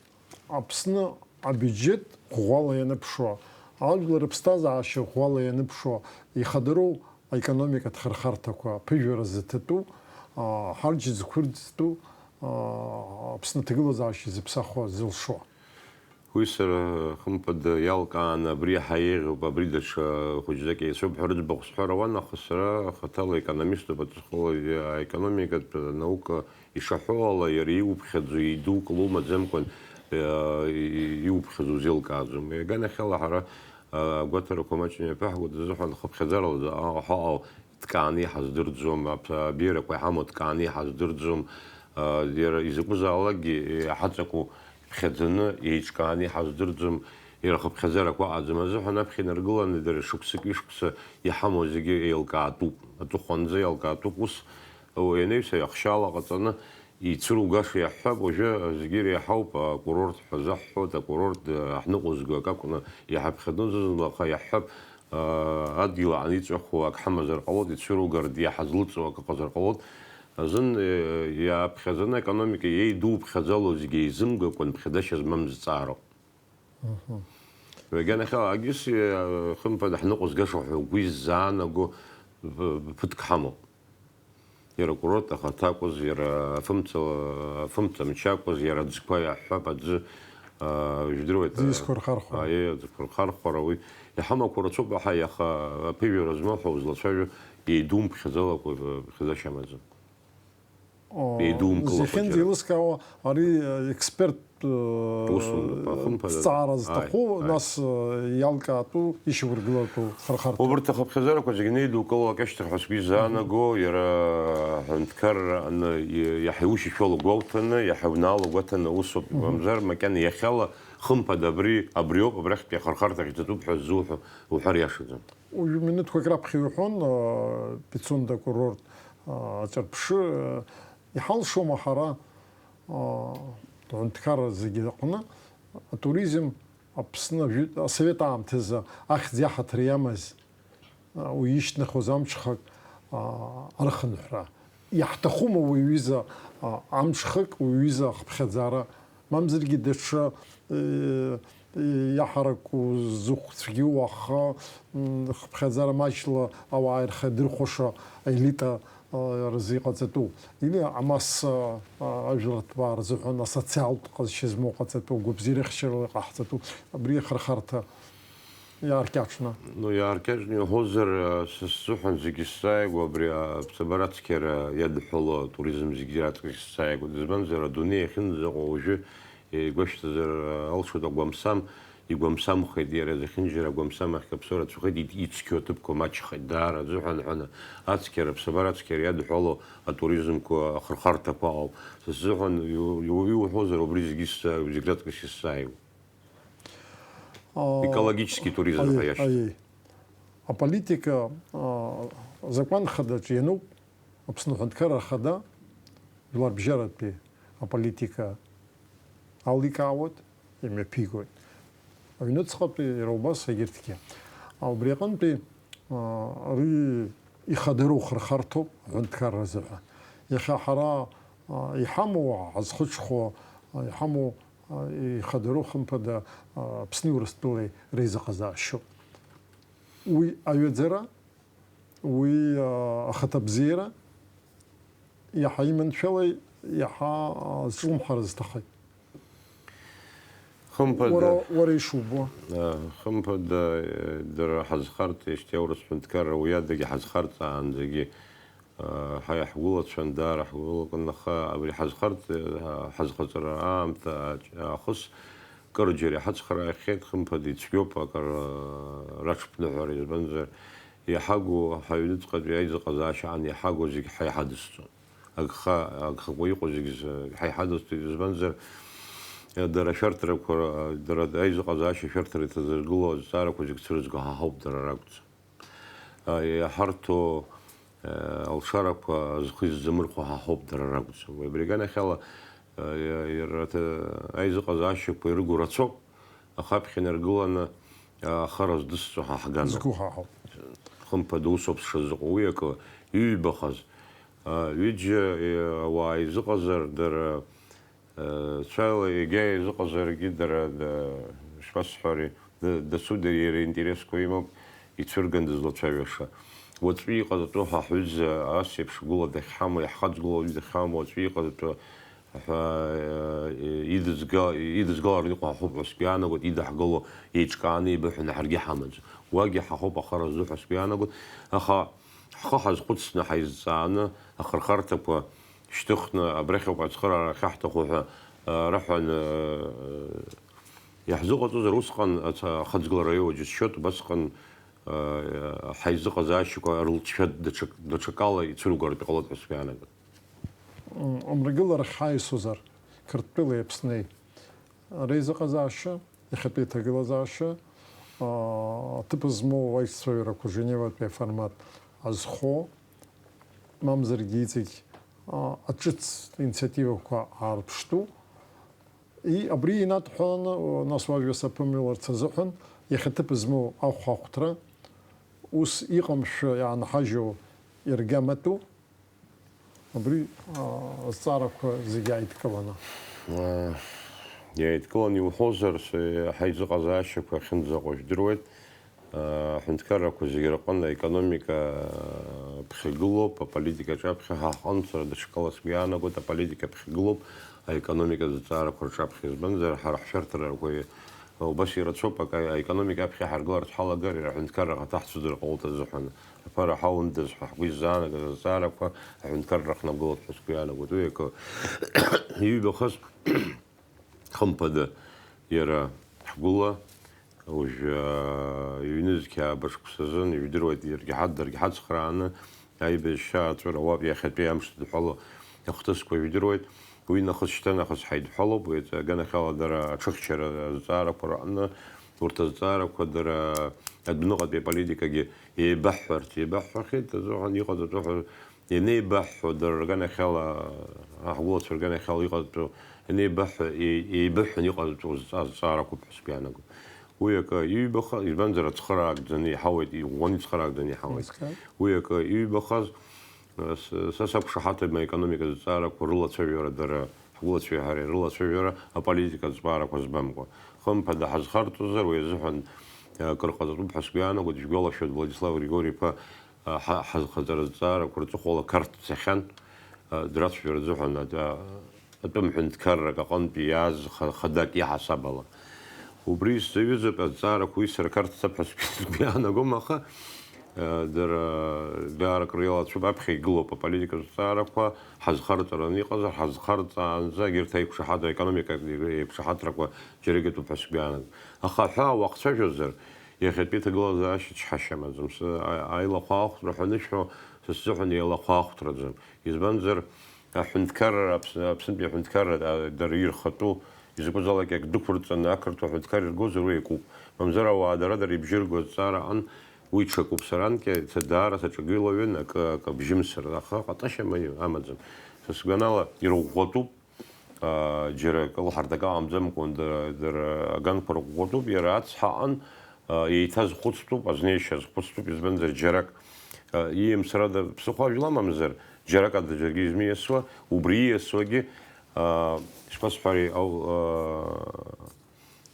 Аԥсны абиуџьеҭ ӷәӷәала ианыԥшуа, ажәлар рыԥсҭазаашьа ӷәӷәала ианыԥшуа, ихадароу аекономикатә хырхарҭақәа аԥыжәара зыҭатәу, аа, ҳарџь зқәырӡтәу, аа, Аԥсны аҭагылазаашьа зыԥсахуа зылшо. Уи сара, хымԥада, иалкааны абри иаҳа еиӷьуп, абри даҽа хәыҷӡак еицәоуп ҳәа рыӡбахә сҳәар ауан, аха сара хаҭала економиступ, аҵыхәала аекономикатә наука Ишаҳәо ала, иара иуԥхьаӡо, еидукыло умаӡамкәан, э, и-, иуԥхьаӡо узеилкааӡом. Иаганахьала ҳара, э, агәаҭарақәа маҷны иаԥаҳгоит азыҳәан хыԥхьаӡарала ҳа-, ҳаҟоу ҭкааны иҳаздырӡом, аб-, абеиарақәа иҳамоу ҭкааны иҳаздырӡом, э, иара изакәызаалакгьы, э, иҳаҵаку ԥхьаӡаны, еиҿкааны иҳаздырӡом, иара хыԥхьаӡарақәа аҟаӡам азыҳәан аԥхьа инаргыланы дара шықәсык-ҩышықәса иҳамоу зегьы еилкаатәуп, аҵыхәанӡа еилкаатәуп, ус, Уи анаҩс, ахшьала ҟаҵаны ицәыругаша иаҳҳәап, уажәы зегьы иреиҳауп, акурорт ҳәа заҳҳәоит, акурорт, э, ҳныҟәызго акы акәны иҳаԥхьаӡон зны-зынла, аха иаҳҳәап, э, адгьыл аҟны иҵәахуа ак ҳамазар ҟалоит, ицәыругартә иаҳазлыҵуа акы ыҟазар ҟалоит. Азын, э, иааԥхьаӡаны аекономика иеидуԥхьаӡало зегьы еизымгакәан ԥхьаӡашьа змам зҵаароуп. Мгм. Егьанахьала, агьыс, э, хымԥада ҳныҟәызгаша ҳәа угәы иззаанаго п-, п-, ԥыҭк ҳамоуп. Иара акурорт ахаҭа акәыз, иара афымца, афымца мчы акәыз, иара аӡқәа иаҳҳәап, аӡы, а, жәдыруеит, а, Ӡиасқәа рхархәара. Аиеи, аӡқәа рхархәара, уи иҳамақәа рацәоуп, аҳа, иаха аԥыжәара змоу ҳәа узлацәажәо еидумԥхьаӡалакәа, э, ԥхьаӡашьа амаӡам. Еидумкылакәа џьара. Зехьынӡа еилыскаауа ари, э, експерттә, э, Усумҭақәа, хымԥада. Ҭҵаара зҭаху, Ааи, ааи. Нас, э, иалкаатәу, ишьақәыргылатәу хырхарҭа. Убарҭ ахыԥхьаӡарақәа зегьы неидукылалак ашьҭахь ҳәа сгәы изаанагоу, иара аҳәынҭқарра аҟны и-, иаҳа иушьашәала гәоуҭаны, иаҳа иунаало гәаҭаны усоуп, Мгм. Мамзар макьана иахьала хымԥада абри, абриоуп, абрахьтәи ахырхарҭахь иҭатәуп ҳәа ззуҳәо уҳәар иашаӡам. Уажәы минуҭқәак раԥхьа иуҳәон, а, Пицунда акурорт, а, аҿырԥшы, а, иҳалшома ҳара, а, аҳәынҭқарра зегьы аҟны атуризм Аԥсны ажәит-, асовет аамҭазы ахьӡ иаҳаҭыр иамаз, а, уи ишьҭнахуаз амҽхак, а, архынҳәра? Иаҳҭахума уи аҩыза, а, амҽхак, уи аҩыза ахыԥхьаӡара? Мамзаргьы даҽа, э, э, иаҳарак узыхәцәгьоу аха, м, хыԥхьаӡара маҷла ауаа ирхадырхәаша аелита, э, рзы иҟаҵатәу. Или амасса, а, ажәлар ҭбаа рзыҳәан асоциалтә ҟазшьа змоу ҟаҵатәу, гәабзиарахьчарала иҟаҳҵатәу, абри ахырхарҭа иааркьаҿны. Ну, иааркьаҿны иуҳәозар, а, са сзыҳәан зегьы сзааигәоу абри, а, аԥсабара ацқьара иадҳәалоу атуризм зегьы раҵкыс исзааигәоуп. Избанзар, адунеи иахьынӡаҟоу уажәы, игәашәҭазар, а, алшоит агәамсам, Игәамсамхеит иара, зехьынџьара агәамсамахь каԥсо рацәахеит, ицқьоу аҭыԥқәа маҷхеит, даара азыҳәан ҳәаны ацқьара, аԥсабара ацқьара иадҳәало атуризмқәа ахырхарҭақәа ауп. Са сзыҳәан иу-, иу-, иуҳәозар, убри зегьы исзааиуа, зегь раҵкыс исзааиуа. Экологический туризм ҳәа иашьҭоу. Аиеи. Аполитика, а, закәан хадаҿ иануп, Аԥсны Аҳәынҭқарра Ахада, жәларбжьаратәи аполитика аликаауеит, имҩаԥигоит. Аҩныҵҟатәи иара убас егьырҭгьы. А, убри аҟынтәи, а, ари ихадароу хырхарҭоуп аҳәынҭқарра азыҳәан. Иахьа ҳара, а, иҳамоу, ҳазхыҽхәо, а, иҳамоу, а, ихадароу, хымԥада, а, Аԥсни Урыстәылеи реизыҟазаашьоуп. Уи аҩаӡара, уи, а, ахаҭабзиара иаҳа иманшәалеи, иаҳа, а, зҿлымҳара зҭахеи? Хымԥада. Уара, уара ишубо. А, хымԥада, э, дара ҳазхарҵеижьҭеи аурыс ҳәынҭқарра уи адагьы ҳазхарҵаанӡагьы, а, ҳа иаҳгәылацәан, даара ҳгәылакын, аха абри ҳазхарҵ-, а, ҳазхаҵара аамҭа ач-, аахыс кырџьара иҳацхраахьеит, хымԥада ицәгьоуп акыр, а, раҽԥныҳәара, избанзар, иаҳагу ҳаҩныҵҟатәи аизыҟазаашьа аан иаҳагу зегь ҳа иҳадысҵон. Агха, агхақәа иҟоу зегь з-, ҳа иҳадысҵоит, избанзар, дара ашәарҭарақәа, дара аизыҟазаашьа ашәарҭара иҭазыргыло азҵаарақәа зегь цәырызго ҳа ҳауп, дара ракәӡам. А, иаҳарҭо, а, алшарақәа зхы иззамырхәо ҳа ҳауп, дара ракәӡам. Уи абри аганахьала, а, иа-, иара аҭа-, аизыҟазаашьақәа ирыгу рацәоуп, аха аԥхьа инаргыланы, а, ахара здысҵо ҳа ҳганахь. Згәы ҳаҳауп. Хымԥада, усоуп сшазыҟоу. Уи акы, иҩбахаз, а, ҩыџьа, е, ауаа изыҟазар, дара, э, цәала егьа изыҟазаргьы, дара, да-, шԥасҳәари, да-, дасу да-, иара интересқәа имоуп, ицәырган дызлацәажәаша. Уаҵәы иҟаҵатәу ҳа ҳҩыза ас еиԥш гәыла дахьҳамоу, иаҳхаҵгылоу аҩы дахьҳамоу, уаҵәы иҟаҵатәу ҳәа, э, идызга-, идызгалараны иҟоу ҳахәуп ҳәа сгәы иаанагоит, идаҳгыло еиҿкааны еибыҳәаны ҳаргьы ҳамаӡам. Уагьы ҳахәуп ахара азы ҳәа сгәы иаанагоит, аха ҳхы ҳазхәыцны, ҳаизҵааны, ахырхарҭақәа шьҭыхны, абрахь ауп ацхыраара ахьаҳҭаху ҳәа, э, раҳәаны, э, иаҳзыҟаҵозар, усҟан аца-, ахаҵгылара аиуа џьысшьоит, убасҟан, э, ҳаизыҟазаашьақәа рылҵшәа даҽак-, даҽакала ицәыргартә иҟалоит ҳәа сгәы иаанагоит. М, амрагыларахь ҳаисозар, Қырҭтәылеи Аԥснеи реизыҟазаашьа, иахьатәи аҭагылазаашьа, аа, аҭыԥ змоу аицәажәарақәа Женеватәи аформат азхо, мамзаргьы иҵегь, аа, аҿыц инициативақәа аарԥштәу, и-, абри инадҳәаланы, нас уажәа саԥымҩаларц азыҳәан, иахьа ҭыԥ змоу ахәаахәҭра, ус иҟамшәа иаанҳажьу иргаматәу, Абри, аа, азҵаарақәа зегьы ааидкыланы. Иааидкыланы иуҳәозар, с-, ҳаизыҟазаашьақәа ахьынӡаҟоу жәдыруеит. Аҳәынҭқаррақәа зегьы рҟны аекономика ԥхьагылоуп, аполитика аҿаԥхьа ҳа ҳҟынтә сара даҽакала сгәы иаанагоит, аполитика ԥхьагылоуп, аекономика зҵаарақәа рҿаԥхьа, избанзар, ҳара ҳшәарҭарақәа убас ирацәоуп, ака-, аекономика аԥхьа ҳаргыларц ҳалагар, иара аҳәынҭқарра ахаҭа ҳцәыӡыр ҟалоит азыҳәан. Аԥара ҳаундаз ҳәа ҳгәы изаанагаз азҵаарақәа аҳәынҭқарра рҟны агылоуп ҳәа сгәы иаанагоит. Уи акы иҩбахаз, хымԥада, иара ҳгәыла уажә, аа, ҩнызқь ааба шықәсазын, ижәдыруеит, иаргьы ҳад-, даргьы ҳацхрааны, аибашьра ааҵәара уа иахьатәи амш дыдҳәало ахҭысқәа ижәдыруеит. Уи нахыс шьҭа нахыс ҳаидҳәалоуп, уи аганахьала дара аҽыхьчара азҵаарақәа рҟны, урҭ азҵаарақәа дара адәныҟатәи аполитикагьы еибаҳҳәарц еибаҳҳәахьеит, азыҳәан иҟаҵатәу ҳәа ианеибаҳҳәо, дара рганахьала, аҳгәылацәа рганахьала иҟаҵатәу ианеибаҳҳәа, е-, еибыҳәан иҟаҵатәу зҵа-, зҵаарақәоуп ҳәа сгәы иаанагоит. Уи акы иҩбаха, избанзар, ацхыраара агӡаны иҳауеит, иӷәӷәаны ицхыраара агӡаны иҳауеит. Ицхраа. Уи акы иҩбахаз, С-, са сақәшаҳаҭым аекономика зҵаарақәа рылацәажәара, дара ҳгәылацәеи ҳареи рылацәажәара аполитика зҵаарақәа збамкәа. Хымԥада, ҳазхарҵозар, уи азыҳәан, а, кыр ҟаҵатәуп ҳәа сгәы иаанагоит, ижәгәалашәоит, Владислав Григори-иԥа, а, ҳа-, ҳазхаҵара зҵаарақәа рҵыхәала Қарҭ дцахьан, а, драцәажәара азыҳәан, а, а, атәым ҳәынҭқаррак аҟынтәи иааз ха-, хадак иаҳасаб ала. Убри сзаҩызоуп, азҵаарақәа уи сара Қарҭ сцап ҳәа сгәы иаанагом, аха Дара даара акыр иалацәоуп, аԥхьа игылоуп аполитикатә зҵаарақәа, ҳазхарҵараны иҟазар, ҳазхарҵаанӡа егьырҭ аиқәшаҳаҭра, аекономикатә еиқәшаҳаҭрақәа џьаракьатәуп ҳәа сгәы иаанагом. Аха аҳәаа уахцәажәозар, иахьатәи аҭагылазаашьа чҳашьа амаӡам. Аилахәаахәҭра ҳәа анышәҳәо, са сзыҳәан еилахәаахәҭраӡам. Избанзар, аҳәынҭқарра, Аԥсны, Аԥснытәи аҳәынҭқарра, а, дара ирхатәу, изакәызаалак иагьдәықәырҵаны ақырҭуа аҳәынҭқарра иргозар, уи иакуп. Мамзар ауаа дара-дара ибжьы рго азҵаара аҟан, уи ҽакуп, сара анкьа даара саҿагылаҩын, акы, акы бжьымсыр, аха ҟаҵашьа ма-, амаӡам. Са сгәанала, ирӷәӷәатәуп, аа, џьара акы лҳарҭак аҟамҵамкәан, дара, дара аганқәа рӷәӷәатәуп, иара ацҳа аҟан, аа, еиҭазхәыцтәуп, азнеишьа азхәыцтәуп, избанзар, џьарак, аа, ииамсрада ԥсыхәа жәла мамзар, џьарак ада џьаргьы измиасуа, убри ииасуагьы, аа, ишԥасҳәари, ау-, аа,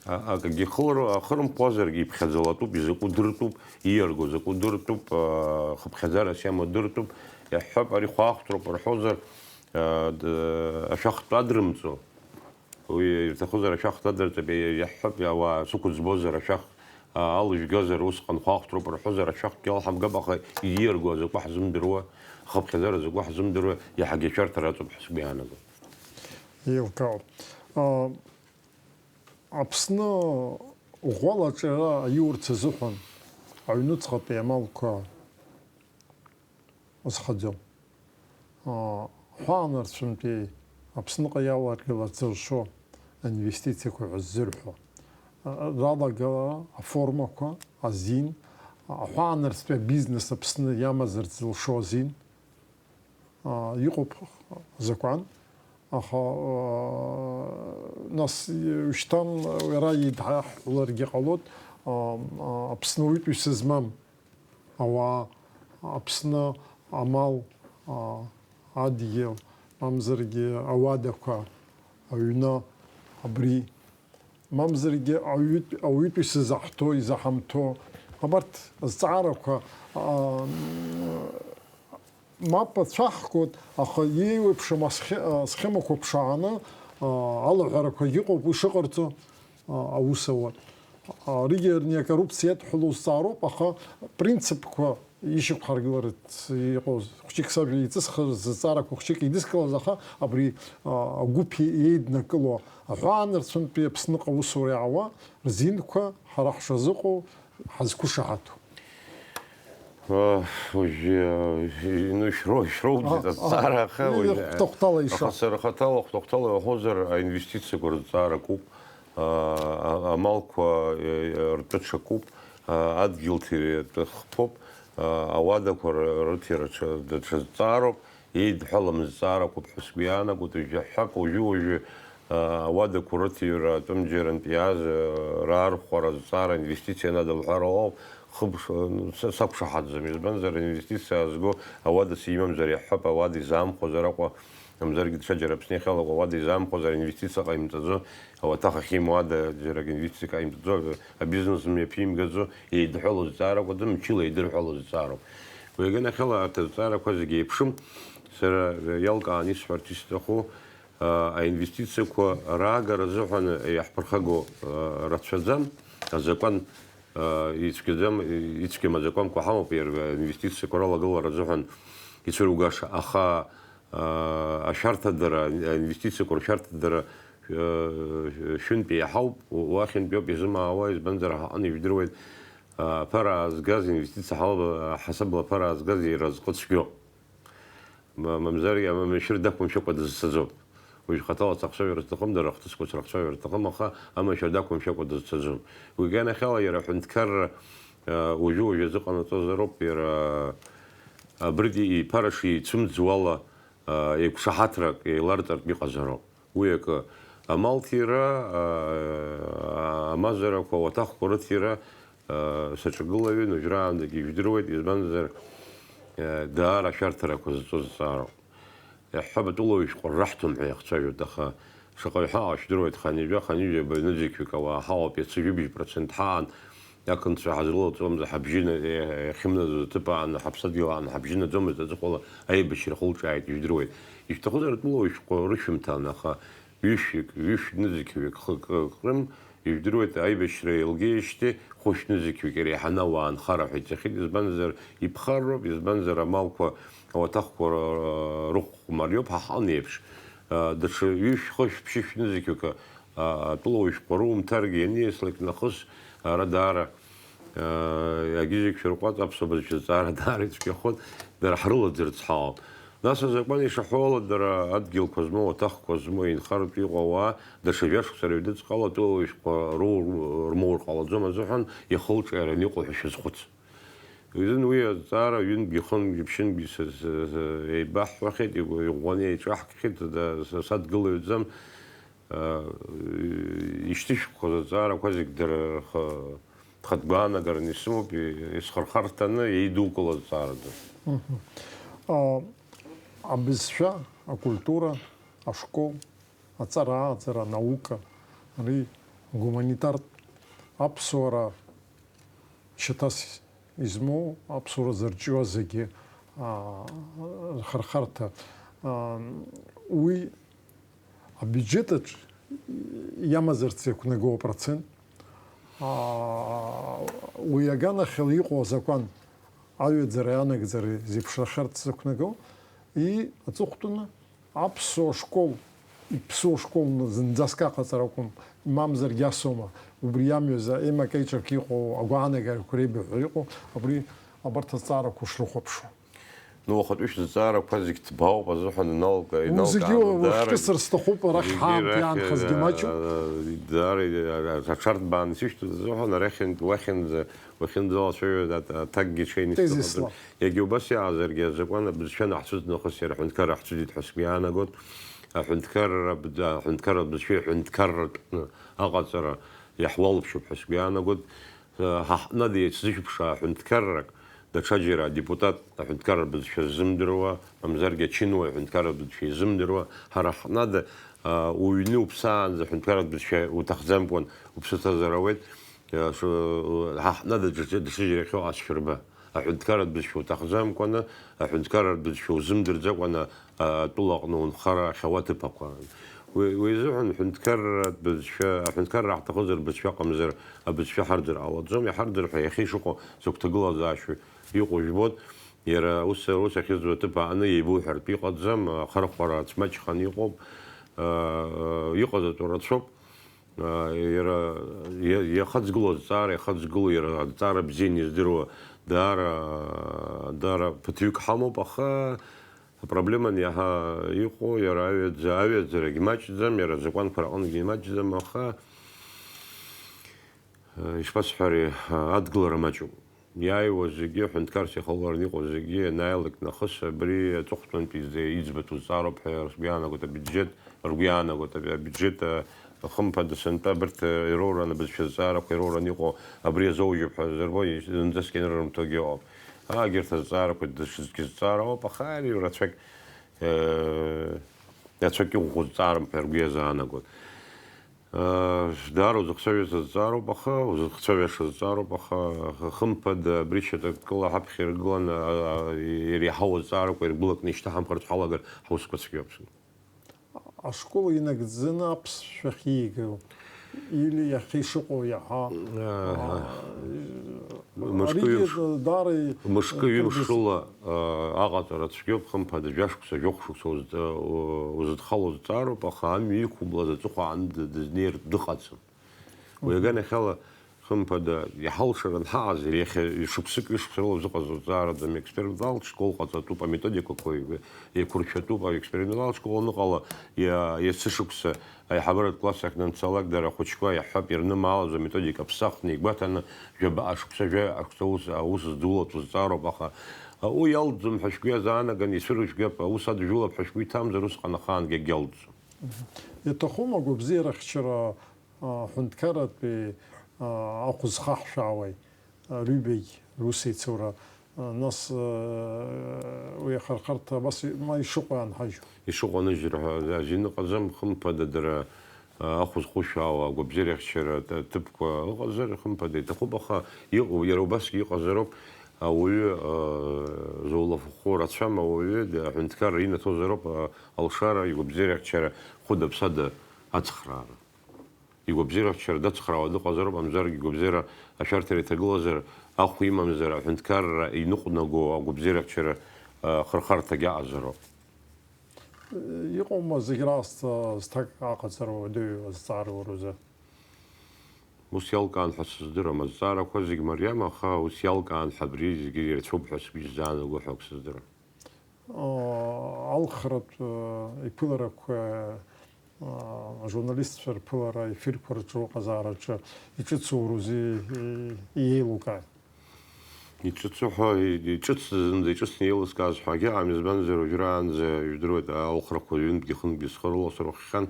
А-, акгьы хылро-, ахырымԥуазаргьы иԥхьаӡалатәуп, изакәу дыртәуп, ииарго закәу дыртәуп, а, хыԥхьаӡарас иамоу дыртәуп, иаҳҳәап, ари хәаахәҭроуп рҳәозар, а, д-, ашәахтә адрымҵо, уи ирҭахызар ашәахтә адырҵап, иа-, иаҳҳәап, ауаа сықәыӡбозар ашәах, а, алыжәгазар усҟан хәаахәҭроуп рҳәозар ашәахтә иалҳамгап, аха ииарго азакәу ҳзымдыруа, ахыԥхьаӡара закәу ҳзымдыруа, иаҳагьы ашәарҭара аҵоуп ҳәа сгәы иаанагоит. Еилкаауп. А, Аԥсны ӷәӷәала аҿиара аиурц азыҳәан аҩныҵҟатәи амалқәа азхаӡом. Аҳәаанырцәынтәи Аԥсныҟа иаларгыларц зылшо аинвестициақәа ҳәа ззырҳәо ралагала аформақәа азин, аҳәаанырцәтәи абизнес Аԥсны иамазарц зылшо азин, аа, иҟоуп азакәан, аха, аа, нас, шьҭан иара идҳаҳәларгьы ҟалоит, аа, аа, Аԥсны уаҩытәыҩса змам ауаа, Аԥсны амал, аа, адгьыл, мамзаргьы ауадақәа, аҩны, абри, мамзаргьы ауаҩытә-, ауаҩытәыҩса заҳҭо, изаҳамҭо, абарҭ азҵаарақәа, аа, мап ацәаҳкуеит, аха иеиуеиԥшым асхе-, асхемақәа ԥшааны, аа, алаҳәарақәагьы ыҟоуп уи шыҟарҵо, аа, аус ауа. Аригьы ани акоррупциа иадҳәалоу зҵаароуп, аха принципқәа ишьақәҳаргыларц иҟоу хәҷык сажәа еиҵысхыз, зҵаарақәа хәҷык еидыскылаз, аха абри, аа, агәыԥ еиднакыло аҳәаанырцәынтәи Аԥсныҟа аусура иаауа рзинқәа ҳара ҳшазыҟоу ҳазқәышаҳаҭу. Уажәы, ну, шәроу-, шәроуӡеит, а, азҵаара, аха, а, уажәы, хәҭа-хәҭала иша. Аха сара хаҭала, хәҭа-хәҭала иаҳәозар, аинвестициақәа рызҵаара акуп, а, а, амалқәа, э, ртәы ҽакуп, а, адгьылҭира атәы хԥоуп, а, ауадақәа р-, рыҭира ҽа-, даҽа зҵаароуп. Еидҳәалам зҵаарақәоуп ҳәа сгәы иаанагоит, уажәы ҳҳәап, уажәы-уажәы, аа, ауадақәа рыҭира атәымџьарантә иааз, аа, раархәара, зҵаара, инвестициа анадылҳәара ауп, хыб-, са-, сақәшаҳаҭӡом, избанзар, аинвестициа аазго ауада симамзар иаҳҳәап, ауада изаамхозар Аҟәа, мамзаргьы даҽаџьара Аԥсны иахьалаку ауада изаамхозар, аинвестициа ҟаимҵаӡо, ауаҭах ахьимоу ада џьарак инвестициак ҟаимҵаӡо, абизнес мҩаԥимгаӡо, еидҳәалоу зҵаарақәаӡам, мчыла еидырҳәалоу зҵаароуп. Уи аганахьала арҭ азҵаарақәа зегьы еиԥшым. Сара иалкааны исҳәарц исҭаху, а, аинвестициақәа раагара азыҳәан иаҳԥырхагоу, а, рацәаӡам, азакәан, а, ицәгьаӡам, ицәгьам азакәанқәа ҳамоуп, иара аинвестициақәа ралагылара азыҳәан ицәыругаша, аха, а, ашәарҭадара, аинвестициақәа ршәарҭадара, а, шәынтә еиҳауп, уахьынтәиоуп изымаауа, избанзар, ҳаҟны ижәдыруеит, а, аԥара аазгаз, инвестициа ҳалба-, ҳасабла аԥара аазгаз иразҟы цәгьоуп. Ма-, мамзаргьы амашәыр дақәымшәакәа дызцаӡом. Уажә хаҭала сахцәажәара сҭахым, дара ахҭысқәа срыхцәажәара сҭахым, аха амашәыр дақәымшәакәа дызцаӡом. Уи иганахьала иара аҳәынҭқарра, а, уажәы-уажәы азыҟанаҵозароуп, иара абригь иԥара шицәымӡуала, а, еиқәшаҳаҭрак еиларҵартә иҟазароуп. Уи акы, амалҭира, а, амазарақәа, ауаҭахқәа рыҭира, а, саҿагылаҩын, уажәраанӡагьы ижәдыруеит, избанзар, а, даара ашәарҭарақәа зҵоу зҵаароуп. Иаҳҳәап, атәылауаҩ шәҟәы раҳҭом ҳәа иахцәажәоит, аха шаҟаҩ ҳаҟоу шәдыруеит, ханижәа, ханижәаба ҩнызқьҩык ауаа ҳаҟоуп, иацы жәибжь процент ҳаан, ақырҭцәа ҳазрылаҵомызт, ҳабжьы на-, иахьымнаӡоз аҭыԥ аан, ҳаԥсадгьыл аан ҳабжьы наӡомызт, аҵыхәала аибашьра ахылҿиааит, ижәдыруеит. Ишәҭахызар атәылауаҩ шәҟәы рышәымҭан, аха ҩышәҩык, ҩышә нызқьҩык, хык, ы, Крым, Ижәдыруеит, аибашьра еилгеижьҭеи хәышә нызқьҩык иреиҳаны ауаа нхара ҳәа иҵахьеит, избанзар, иԥхарроуп, избанзар, амалқәа, ауаҭахқәа р-, р-, рыхә мариоуп, ҳа ҳаҟан еиԥш. А, даҽа ҩышә, хышә, ԥшьышә нызқьҩык, а, атәылауаҩ шәҟәқәа румҭаргьы, ианиаслак нахыс, ара даара, а, егьызегь шәырҟәаҵ, аԥсуа бызшәа зҵаара даара ицәгьахоит, дара ҳрылаӡырц ҳауам. Нас азакәан ишаҳәо ала, дара адгьылқәа змоу, аҭахқәа змоу, инхаратәы иҟоу ауаа, даҽа жәа-шықәса рыҩныҵҟала атәылауаҩ шәҟәқәа ру-, рмоур ҟалаӡом азыҳәан, иахылҿиаараны иҟоу ҳәа шәазхәыц. Изын уи азҵаара ҩынтәгьы, хынтәгьы, ԥшьынтәгьы са-, са-, са-, еибаҳҳәахьеит, игәы-, иӷәӷәаны еиҿаҳкхьеит, да-, са-, садгылаҩӡам, а, ишьҭышәкқәаз азҵаарақәа зегь дара рхы-, рхатә гәаанагараны исымоуп, и-, исхырхарҭаны иеидукылаз азҵаараӡам. Мгм. А, абызшәа, акультура, ашкол, аҵара, ааӡара, анаука, ари гуманитартә аԥсуара шьаҭас измоу, аԥсуара зырҿио зегьы, аа, рхырхарҭа, аа, уи абиуџьетаҿ иамазарц иақәнагоу апроцент, аа, уи аганахьала иҟоу азакәан, аҩаӡара, анагӡара зеиԥшрахарц зықәнаго, и аҵыхәтәаны аԥсуа школ, иԥсуа школ зынӡаск аҟаҵара акәым, мамзаргьы асома, убри амҩазы еимакеиҿак иҟоу агәаанагарақәа реибыҳәо иҟоу, абри абарҭ азҵаарақәа шрыхәаԥшуа. Ну, уахатәи шәызҵаарақәа зегь ҭбаауп азыҳәан иналка-, Ус зегьы иналкааны даара, уашәкьысыр сҭахуп, арахь зегьы ҳаамҭа рахь, иаанхазгьы маҷуп. Э, даара, э, аҽарҭбааны сышьҭоуп азыҳәан арахьынтә уахьынӡа, уахьынӡала шәаҩуеит, ат-, аҭакгьы ҽеины Тезисла. Исҭахуп. Иагьа убас иаазаргьы, азакәан абызшәа аҳцәыӡнахыс иара аҳәынҭқарра ҳцәыӡит ҳәа сгәы иаанагоит. Аҳәынҭқарра б-, аҳәынҭқарратә бызшәеи аҳәынҭқарратә аҟаҵара иаҳуалԥшьоуп ҳәа сгәы иаанагоит. Ҳа ҳҟны деицызшәыԥшаа аҳәынҭқаррак, даҽаџьара адепутат аҳәынҭқарратә бызшәа ззымдыруа, мамзаргьы ачынуаҩ аҳәынҭқарратә бызшәа изымдыруа, ҳара ҳҟны ада, а, уҩны уԥсаанӡа аҳәынҭқарратә бызшәа уҭахӡамкәан уԥсы ҭазар ауеит. Ш-, ҳа ҳҟны даҽа-, даҽаџьара иахьоу ацәшәырба. Аҳәынҭқарратә бызшәа уҭахӡамкәаны, аҳәынҭқарратә бызшәа узымдырӡакәаны, а, атәылаҟны унхар ахьауа аҭыԥ ақәа. Уи, уи азыҳәан аҳәынҭқарратә бызшәа, аҳәынҭқарра ҳҭахызар бызшәа аҟамзар, абызшәа ҳардыр ҟалаӡом, иҳардыр ҳәа иахьа ишыҟоу закә ҭагылазаашьоу иҟоу жәбоит, иара ус, ус ахьызуа аҭыԥ аҟны иеибуҳәартә иҟаӡам, ахырхәара ацәмаҷхан иҟоуп, а, а, иҟазатәу рацәоуп. Иара иа-, иахыҵгылоу азҵаара, иахыҵгылоу иара азҵаара бзианы издыруа, даара, даара ԥыҭҩык ҳамоуп, аха апроблема иаҳа иҟоу иара аҩаӡа-, аҩаӡарагь маҷӡам, иара азакәанқәа рҟынгьы имаҷӡам, аха, ишԥасҳәари, адгылара маҷуп. Иааиуа зегьы, ҳәынҭқарс иахылалараны иҟоу зегьы ианааилак нахыс, абри аҵыхәтәантәи изы-, иӡбатәу зҵаароуп ҳәа сгәы иаанагоит, абиуџьет, ргәы иаанагоит, аби-, абиуџьет, а, хымԥада, сынтәа абарҭ, а, ироураны, абызшәа зҵаарақәа ироураны иҟоу, абри азоужьуп ҳәа зырбо, зынӡаскгьы анырымҭогьы ыҟоуп. Егьырҭ азҵаарақәа даҽаӡәгьы зҵаара ауп, аха ари рацәак, э, рацәак иӷәӷәоу зҵаарам ҳәа ргәы иазаанагоит. Даара узыхцәажәаз азҵаароуп, аха, узыхцәажәаша азҵаароуп, аха, хымԥада, абри шьаҿакыла ҳаԥхьа иргыланы, иреиҳау азҵаарақәа иргәылакны ишьҭаҳамхарц ҳалагар, ҳусқәа цәгьоуп. Ашкол инагӡаны аԥсшәа ахьигаҩу, или иахьа ишыҟоу иаҳа, Аҳа. Мышкы аригьы ҩымш-, даара мышкы ҩымшыла, а, аҟаҵара цәгьоуп, хымԥада, жәашықәса, жәохә шықәса узҵа-, у-, узыдхало зҵаароуп, аха амҩа иқәыблаз аҵыхәа аан д-, дызнеир дыҟаӡам. Уи Мгм. аганахьала, хымԥада, иҳалшаран ҳаҟазар, иахьа шықәсык, ҩышықәса рыла узыҟаз уҵаараӡам, експерименталтә школ ҟаҵатәуп, аметодикақәа еиқәыршәатәуп, аексперименталтә школ аныҟала, иа-, иацы шықәса аиҳабыратә класс ахь данцалак, дара ахәыҷқәа иаҳҳәап, ирнымаалаз аметодика ԥсахны, игәаҭаны, жәабаҟа шықәса, жәаҩа шықәса аус, аус здулатәу зҵаароуп, аха, а, уи иалҵӡом ҳәа шәгәы иазаанаган, ицәырыжәгап, аус адыжәулап ҳәа шәгәы иҭамзар, усҟан ахаангьы акгьы алҵӡом. Мгм. Иаҭахума агәабзиарахьчара, а, аҳәынҭқарратәи, а, ахә зхаҳшәаауеи, а, Рҩбеи русеицура, а, нас, а, уи ахырхарҭа абас и-, ма ишыҟоу иаанҳажьу? Ишыҟоу аныжьра ҳәа азин ыҟаӡам, хымԥада, дара, а, ахә зхушәаауа агәабзиарахьчара т-, ҭыԥқәа ыҟазар, хымԥада, иҭахуп, аха иҟоу, иара убасгьы иҟазароуп, ауаҩы, а, зулафахәы рацәам, ауаҩы д-, аҳәынҭқарра инаҭозароуп, а, алшара, игәабзиарахьчара, хәыда-ԥсада ацхраара. игәабзиарахьчара дацхраауа дыҟазароуп, мамзаргьы игәабзиара ашәарҭара иҭагылазар, ахә имамзар, аҳәынҭқарра иныҟәнаго агәабзиарахьчара, а, хырхарҭагьы аҟазароуп. Иҟоума зегь раасҭа зҭак аҟаҵара уадаҩу азҵаара уара узы? Ус иалкаан ҳәа сыздырам. Азҵаарақәа зегь мариам, аха ус иалкаан ҳәа абри зегьы ирацәоуп ҳәа сгәы иззаанаго ҳәа акы сыздырам. Алхратә, э, иԥыларақәа, э, ажурналистцәа рԥылара, ефирқәа рҿы, уҟазаараҿы иҿыцу рузы, э, иеилукааит. Иҿыцу ҳәа, и-, иҿыцӡа зынӡа иҿыцны еилыскааз ҳәа акгьы ыҟам, избанзар, уажәраанӡа, ижәдыруеит, алхрақәа ҩынтәгьы хынтәгьы схы рыласырхәхьан,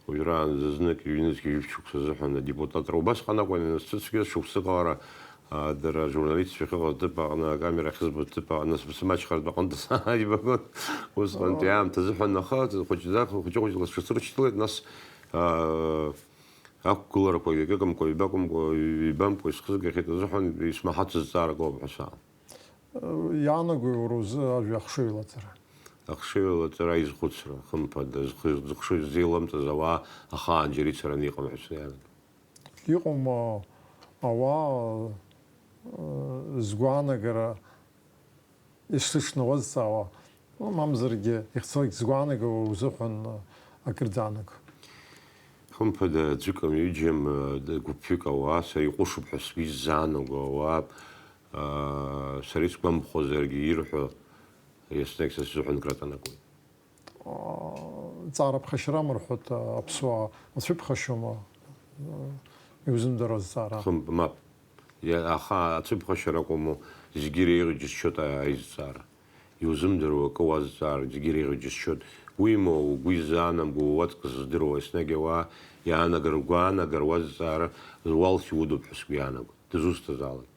уажәраанӡа знык, ҩнызқь, ҩышә шықәса азыҳәан адепутатра. Убасҟан акәын, насыцгьы шықәсык ала, а, дара ажурналистцәа ахьыҟаз аҭыԥ аҟны, акамера ахьызбоз аҭыԥ аҟны, сымаҷхартә аҟынтә сааибагон. Усҟантәи аамҭа азыҳәан, аха хәыҷӡа, хәыҷы-хәыҷла сҽысыршьҭлеит, нас, а, ақәгыларақәагьы акы акәымкәа, ҩба акәымкәа, ҩбамкәа исхызгахьеит азыҳәан, исмаҳацыз зҵаарак ыҟоуп ҳәа саан. Иаанагои уара узы ажәа ахшыҩ лаҵара? Ахшыҩ лаҵара аизхәыцра, хымԥада, зхы-, зыхшыҩ ззеиламҵаз ауаа ахаан џьара ицараны иҟам ҳәа сиаанагоит. Иҟоума ауаа, э, згәаанагара исыҽны уазҵаауа, ну, мамзаргьы ихцалак згәаанагауа узыҳәан, э, акырӡаанагои? Хымԥада, аӡәыкым, ҩыџьам, э, д-, гәыԥҩык ауаа, са иҟәышуп ҳәа сгәы иззаанаго ауаа, э, сара исгәамԥхозаргьы ирҳәо, еснагь са сзыҳәан краҵанакуеит. Ҵаара ԥхашьарам рҳәоит, аԥсуаа мацәыԥхашьома, иузымдыруа зҵаара? Хымԥ-, мап. Иа-, аха ацәыԥхашьара акәым, зегьы иреиӷьу џьысшьоит аизҵаара. Иузымдыруа акы уазҵаар, зегьы иреиӷьу џьысшьоит. Уимоу, угәы изаанамго, уаҵкыс здыруа, еснагь ауаа иаанагар, ргәаанагар уазҵаара, уалс иудуп ҳәа сгәы иаанагоит. Дызусҭазаалак.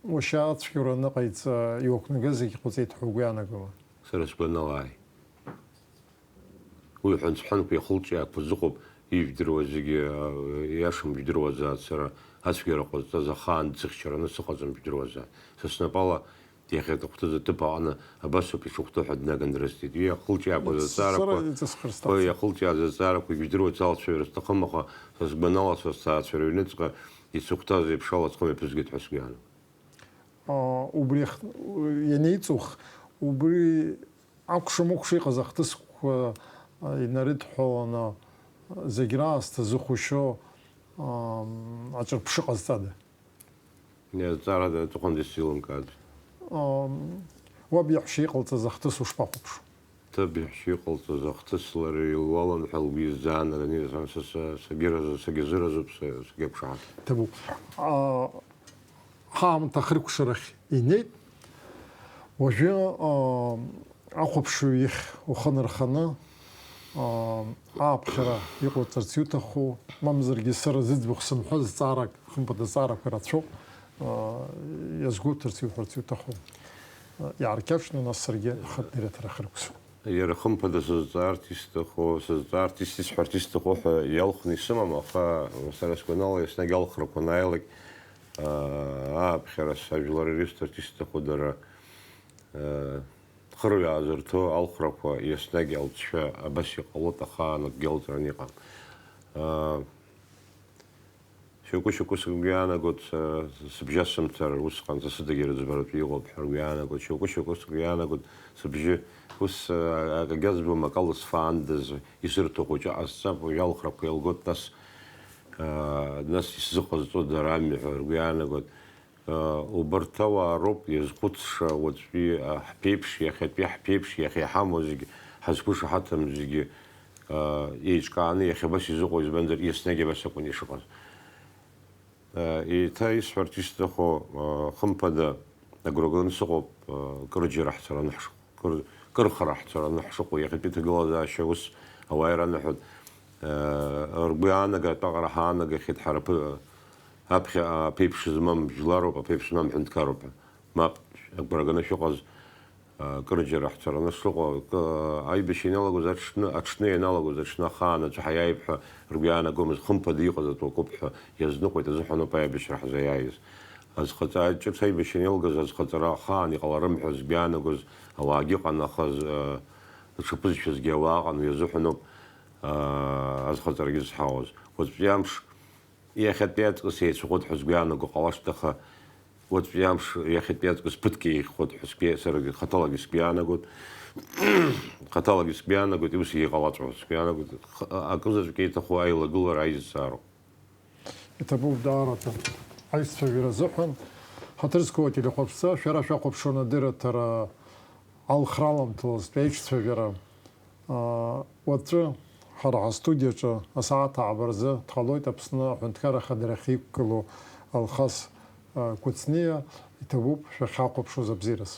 Уашьа ацәгьоура аныҟаиҵа, иуақәнагаз зегь ҟаҵеит ҳәа угәы иаанагома? Сара сгәаналааит. Уи ҳәанҵәҳәанқәа иахылҿиаақәаз ыҟоуп, ижәдыруа зегьы, а, иашам жәдыруазаат, сара ацәгьара ҟазҵаз ахаан дсыхьчараны сыҟаӡам жәдыруазаат. Са снапала иахьа дыхәҭаз аҭыԥ аҟны абасоуп ишыхәҭоу ҳәа днаган дрысҭеит. Уи иахылҿиаақәаз Сара аҭҵаарақәа, иҵысхыр уи сҭахӡам. Иахылҿиааз аҭҵаарақәа ижәдыруа салацәажәара сҭахым, аха са сгәанала, са сҭаацәа рыҩныҵҟа ицыхәҭаз еиԥш ала схы мҩаԥызгеит ҳәа сгәы иаанагоит. А, убри х-, ианеиҵух, убри акәша-мыкәша иҟаз ахҭысқәа, а, инарыдҳәаланы, а, зегь раасҭа зыхәашьо, ам, аҿырԥшы ҟазҵада? Иазҵаарада аҵыхәан дысзеилымкааӡеит. Ам, уаб иаҳәшьа иҟалҵаз ахҭыс ушԥахәаԥшуа? Ҭыԥ иаҳәшьа иҟалҵаз ахҭыс лара илуалан ҳәа лгәы иззаанаган, са, са, са, сагьыразы-, сагьазыразуп, са, сагьақәшаҳаҭуп. Ҭабуп. А, ҳаамҭа ахыркәшарахь инеит. Уажәы, а, ахәаԥшыҩ ихь ухы нарханы, а, ааԥхьара иҟауҵарц иуҭаху, мамзаргьы сара зыӡбахә сымҳәаз зҵаарак, хымԥада зҵаарақәа рацәоуп, а, иазгәоуҭарц иуҳәарц иуҭаху. А, иааркьаҿны нас саргьы ахатә директор ахыркәшоуп. Иара хымԥада сызҵаарц исҭаху, сызҵаарц ис-, исҳәарц исҭаху ҳәа иалхны исымам, аха сара сгәанала еснагь алхрақәа анааилак, аа, ааԥхьара сажәлар ирысҭарц исҭаху дара, аа, хырҩаазырҭо алхрақәа еснагь алҵшәа абас иҟалоит, ахаан акгьы алҵран иҟам. Аа, Шьоукы-шьоукы сгәы иаанагоит, э, сыбжьасымҭар, усҟан са сыдагьы рыӡбаратәы иҟоуп ҳәа ргәы иаанагоит. Шьоукы-шьоукы сгәы иаанагоит, сыбжьы ус, э, акгьы азбом, акала сфаандаз, исырҭо хәыҷы ҟасҵап, уажә алхрақәа еилгоит, нас, э, нас исзыҟазҵо дара ами ҳәа ргәы иаанагоит. Э, убарҭ ауаа роуп иазхәыцша уаҵәтәи, э, ҳԥеиԥш, иахьатәи ҳԥеиԥш, иахьа иҳамоу зегьы, ҳазқәышаҳаҭым зегьы, еиҿкааны иахьа абас изыҟоу, избанзар, еснагь абас акәын ишыҟаз. Еиҭа исҳәарц исҭаху, хымԥада, агәра ганы сыҟоуп, кырџьара ҳцараны ҳшыҟоу, кыр, кырхара ҳцараны ҳшыҟоу, иахьатәи ҭагылазаашьа ус ауаа ираныҳәоит, ргәы иаанагартә аҟара ҳаанагахьеит ҳара аԥхьа аԥеиԥш змам жәларуп, аԥеиԥш змам ҳәынҭқаруп ҳәа. Мап, агәра ганы шәыҟаз, Акырџьара ҳцараны шыҟоу, акы, аибашьра ианалагоз аҽны, аҽны ианалагоз аҽны ахаан аӡәы ҳаиааип ҳәа ргәы иаанагомызт, хымԥада иҟаз атәы акоуп ҳәа иазныҟәеит азыҳәаноуп аибашьра ҳзаиааиз. Азхаҵа-, ҿыц аибашьра ианалгаз азхаҵара ахаан иҟаларым ҳәа згәы иаанагоз ауаагьы ыҟан, аха з-, даҽа ԥызшәазгьы ауаа ыҟан, уи азыҳәаноуп. аа, азхаҵарагьы зҳауаз. Уаҵәтәи амш иахьатәи аҵкыс еицәыхоит ҳәа сгәы иаанаго ҟалашт, аха уаҵәтәи амш иахьатәи аҵкыс ԥыҭк еиӷьхоит ҳәа сгәы, саргьы хаҭалагьы сгәы иаанагоит. Хаҭалагьы сгәы иаанагоит, усгьы иҟалаҵәҟьоу сгәы иаанагоит. Х-, акызаҵәык еиҭаху аилагылара, аизҵаара. Иҭабуп даараӡа аицәажәара азыҳәан. Ҳаҭыр зқәу ателехәаԥшцәа, шәара шәахәаԥшуан адырраҭара алхраламҭалазтә аицәажәара. Аа, уаҵәы ҳара ҳастудиаҿы асааҭ ааба рзы дҟалоит Аԥсны аҳәынҭқарра ахадарахь иқәгылоу Алхас, аа, Кәыҵниа. Иҭабуп шәахьҳахәаԥшуаз абзиараз.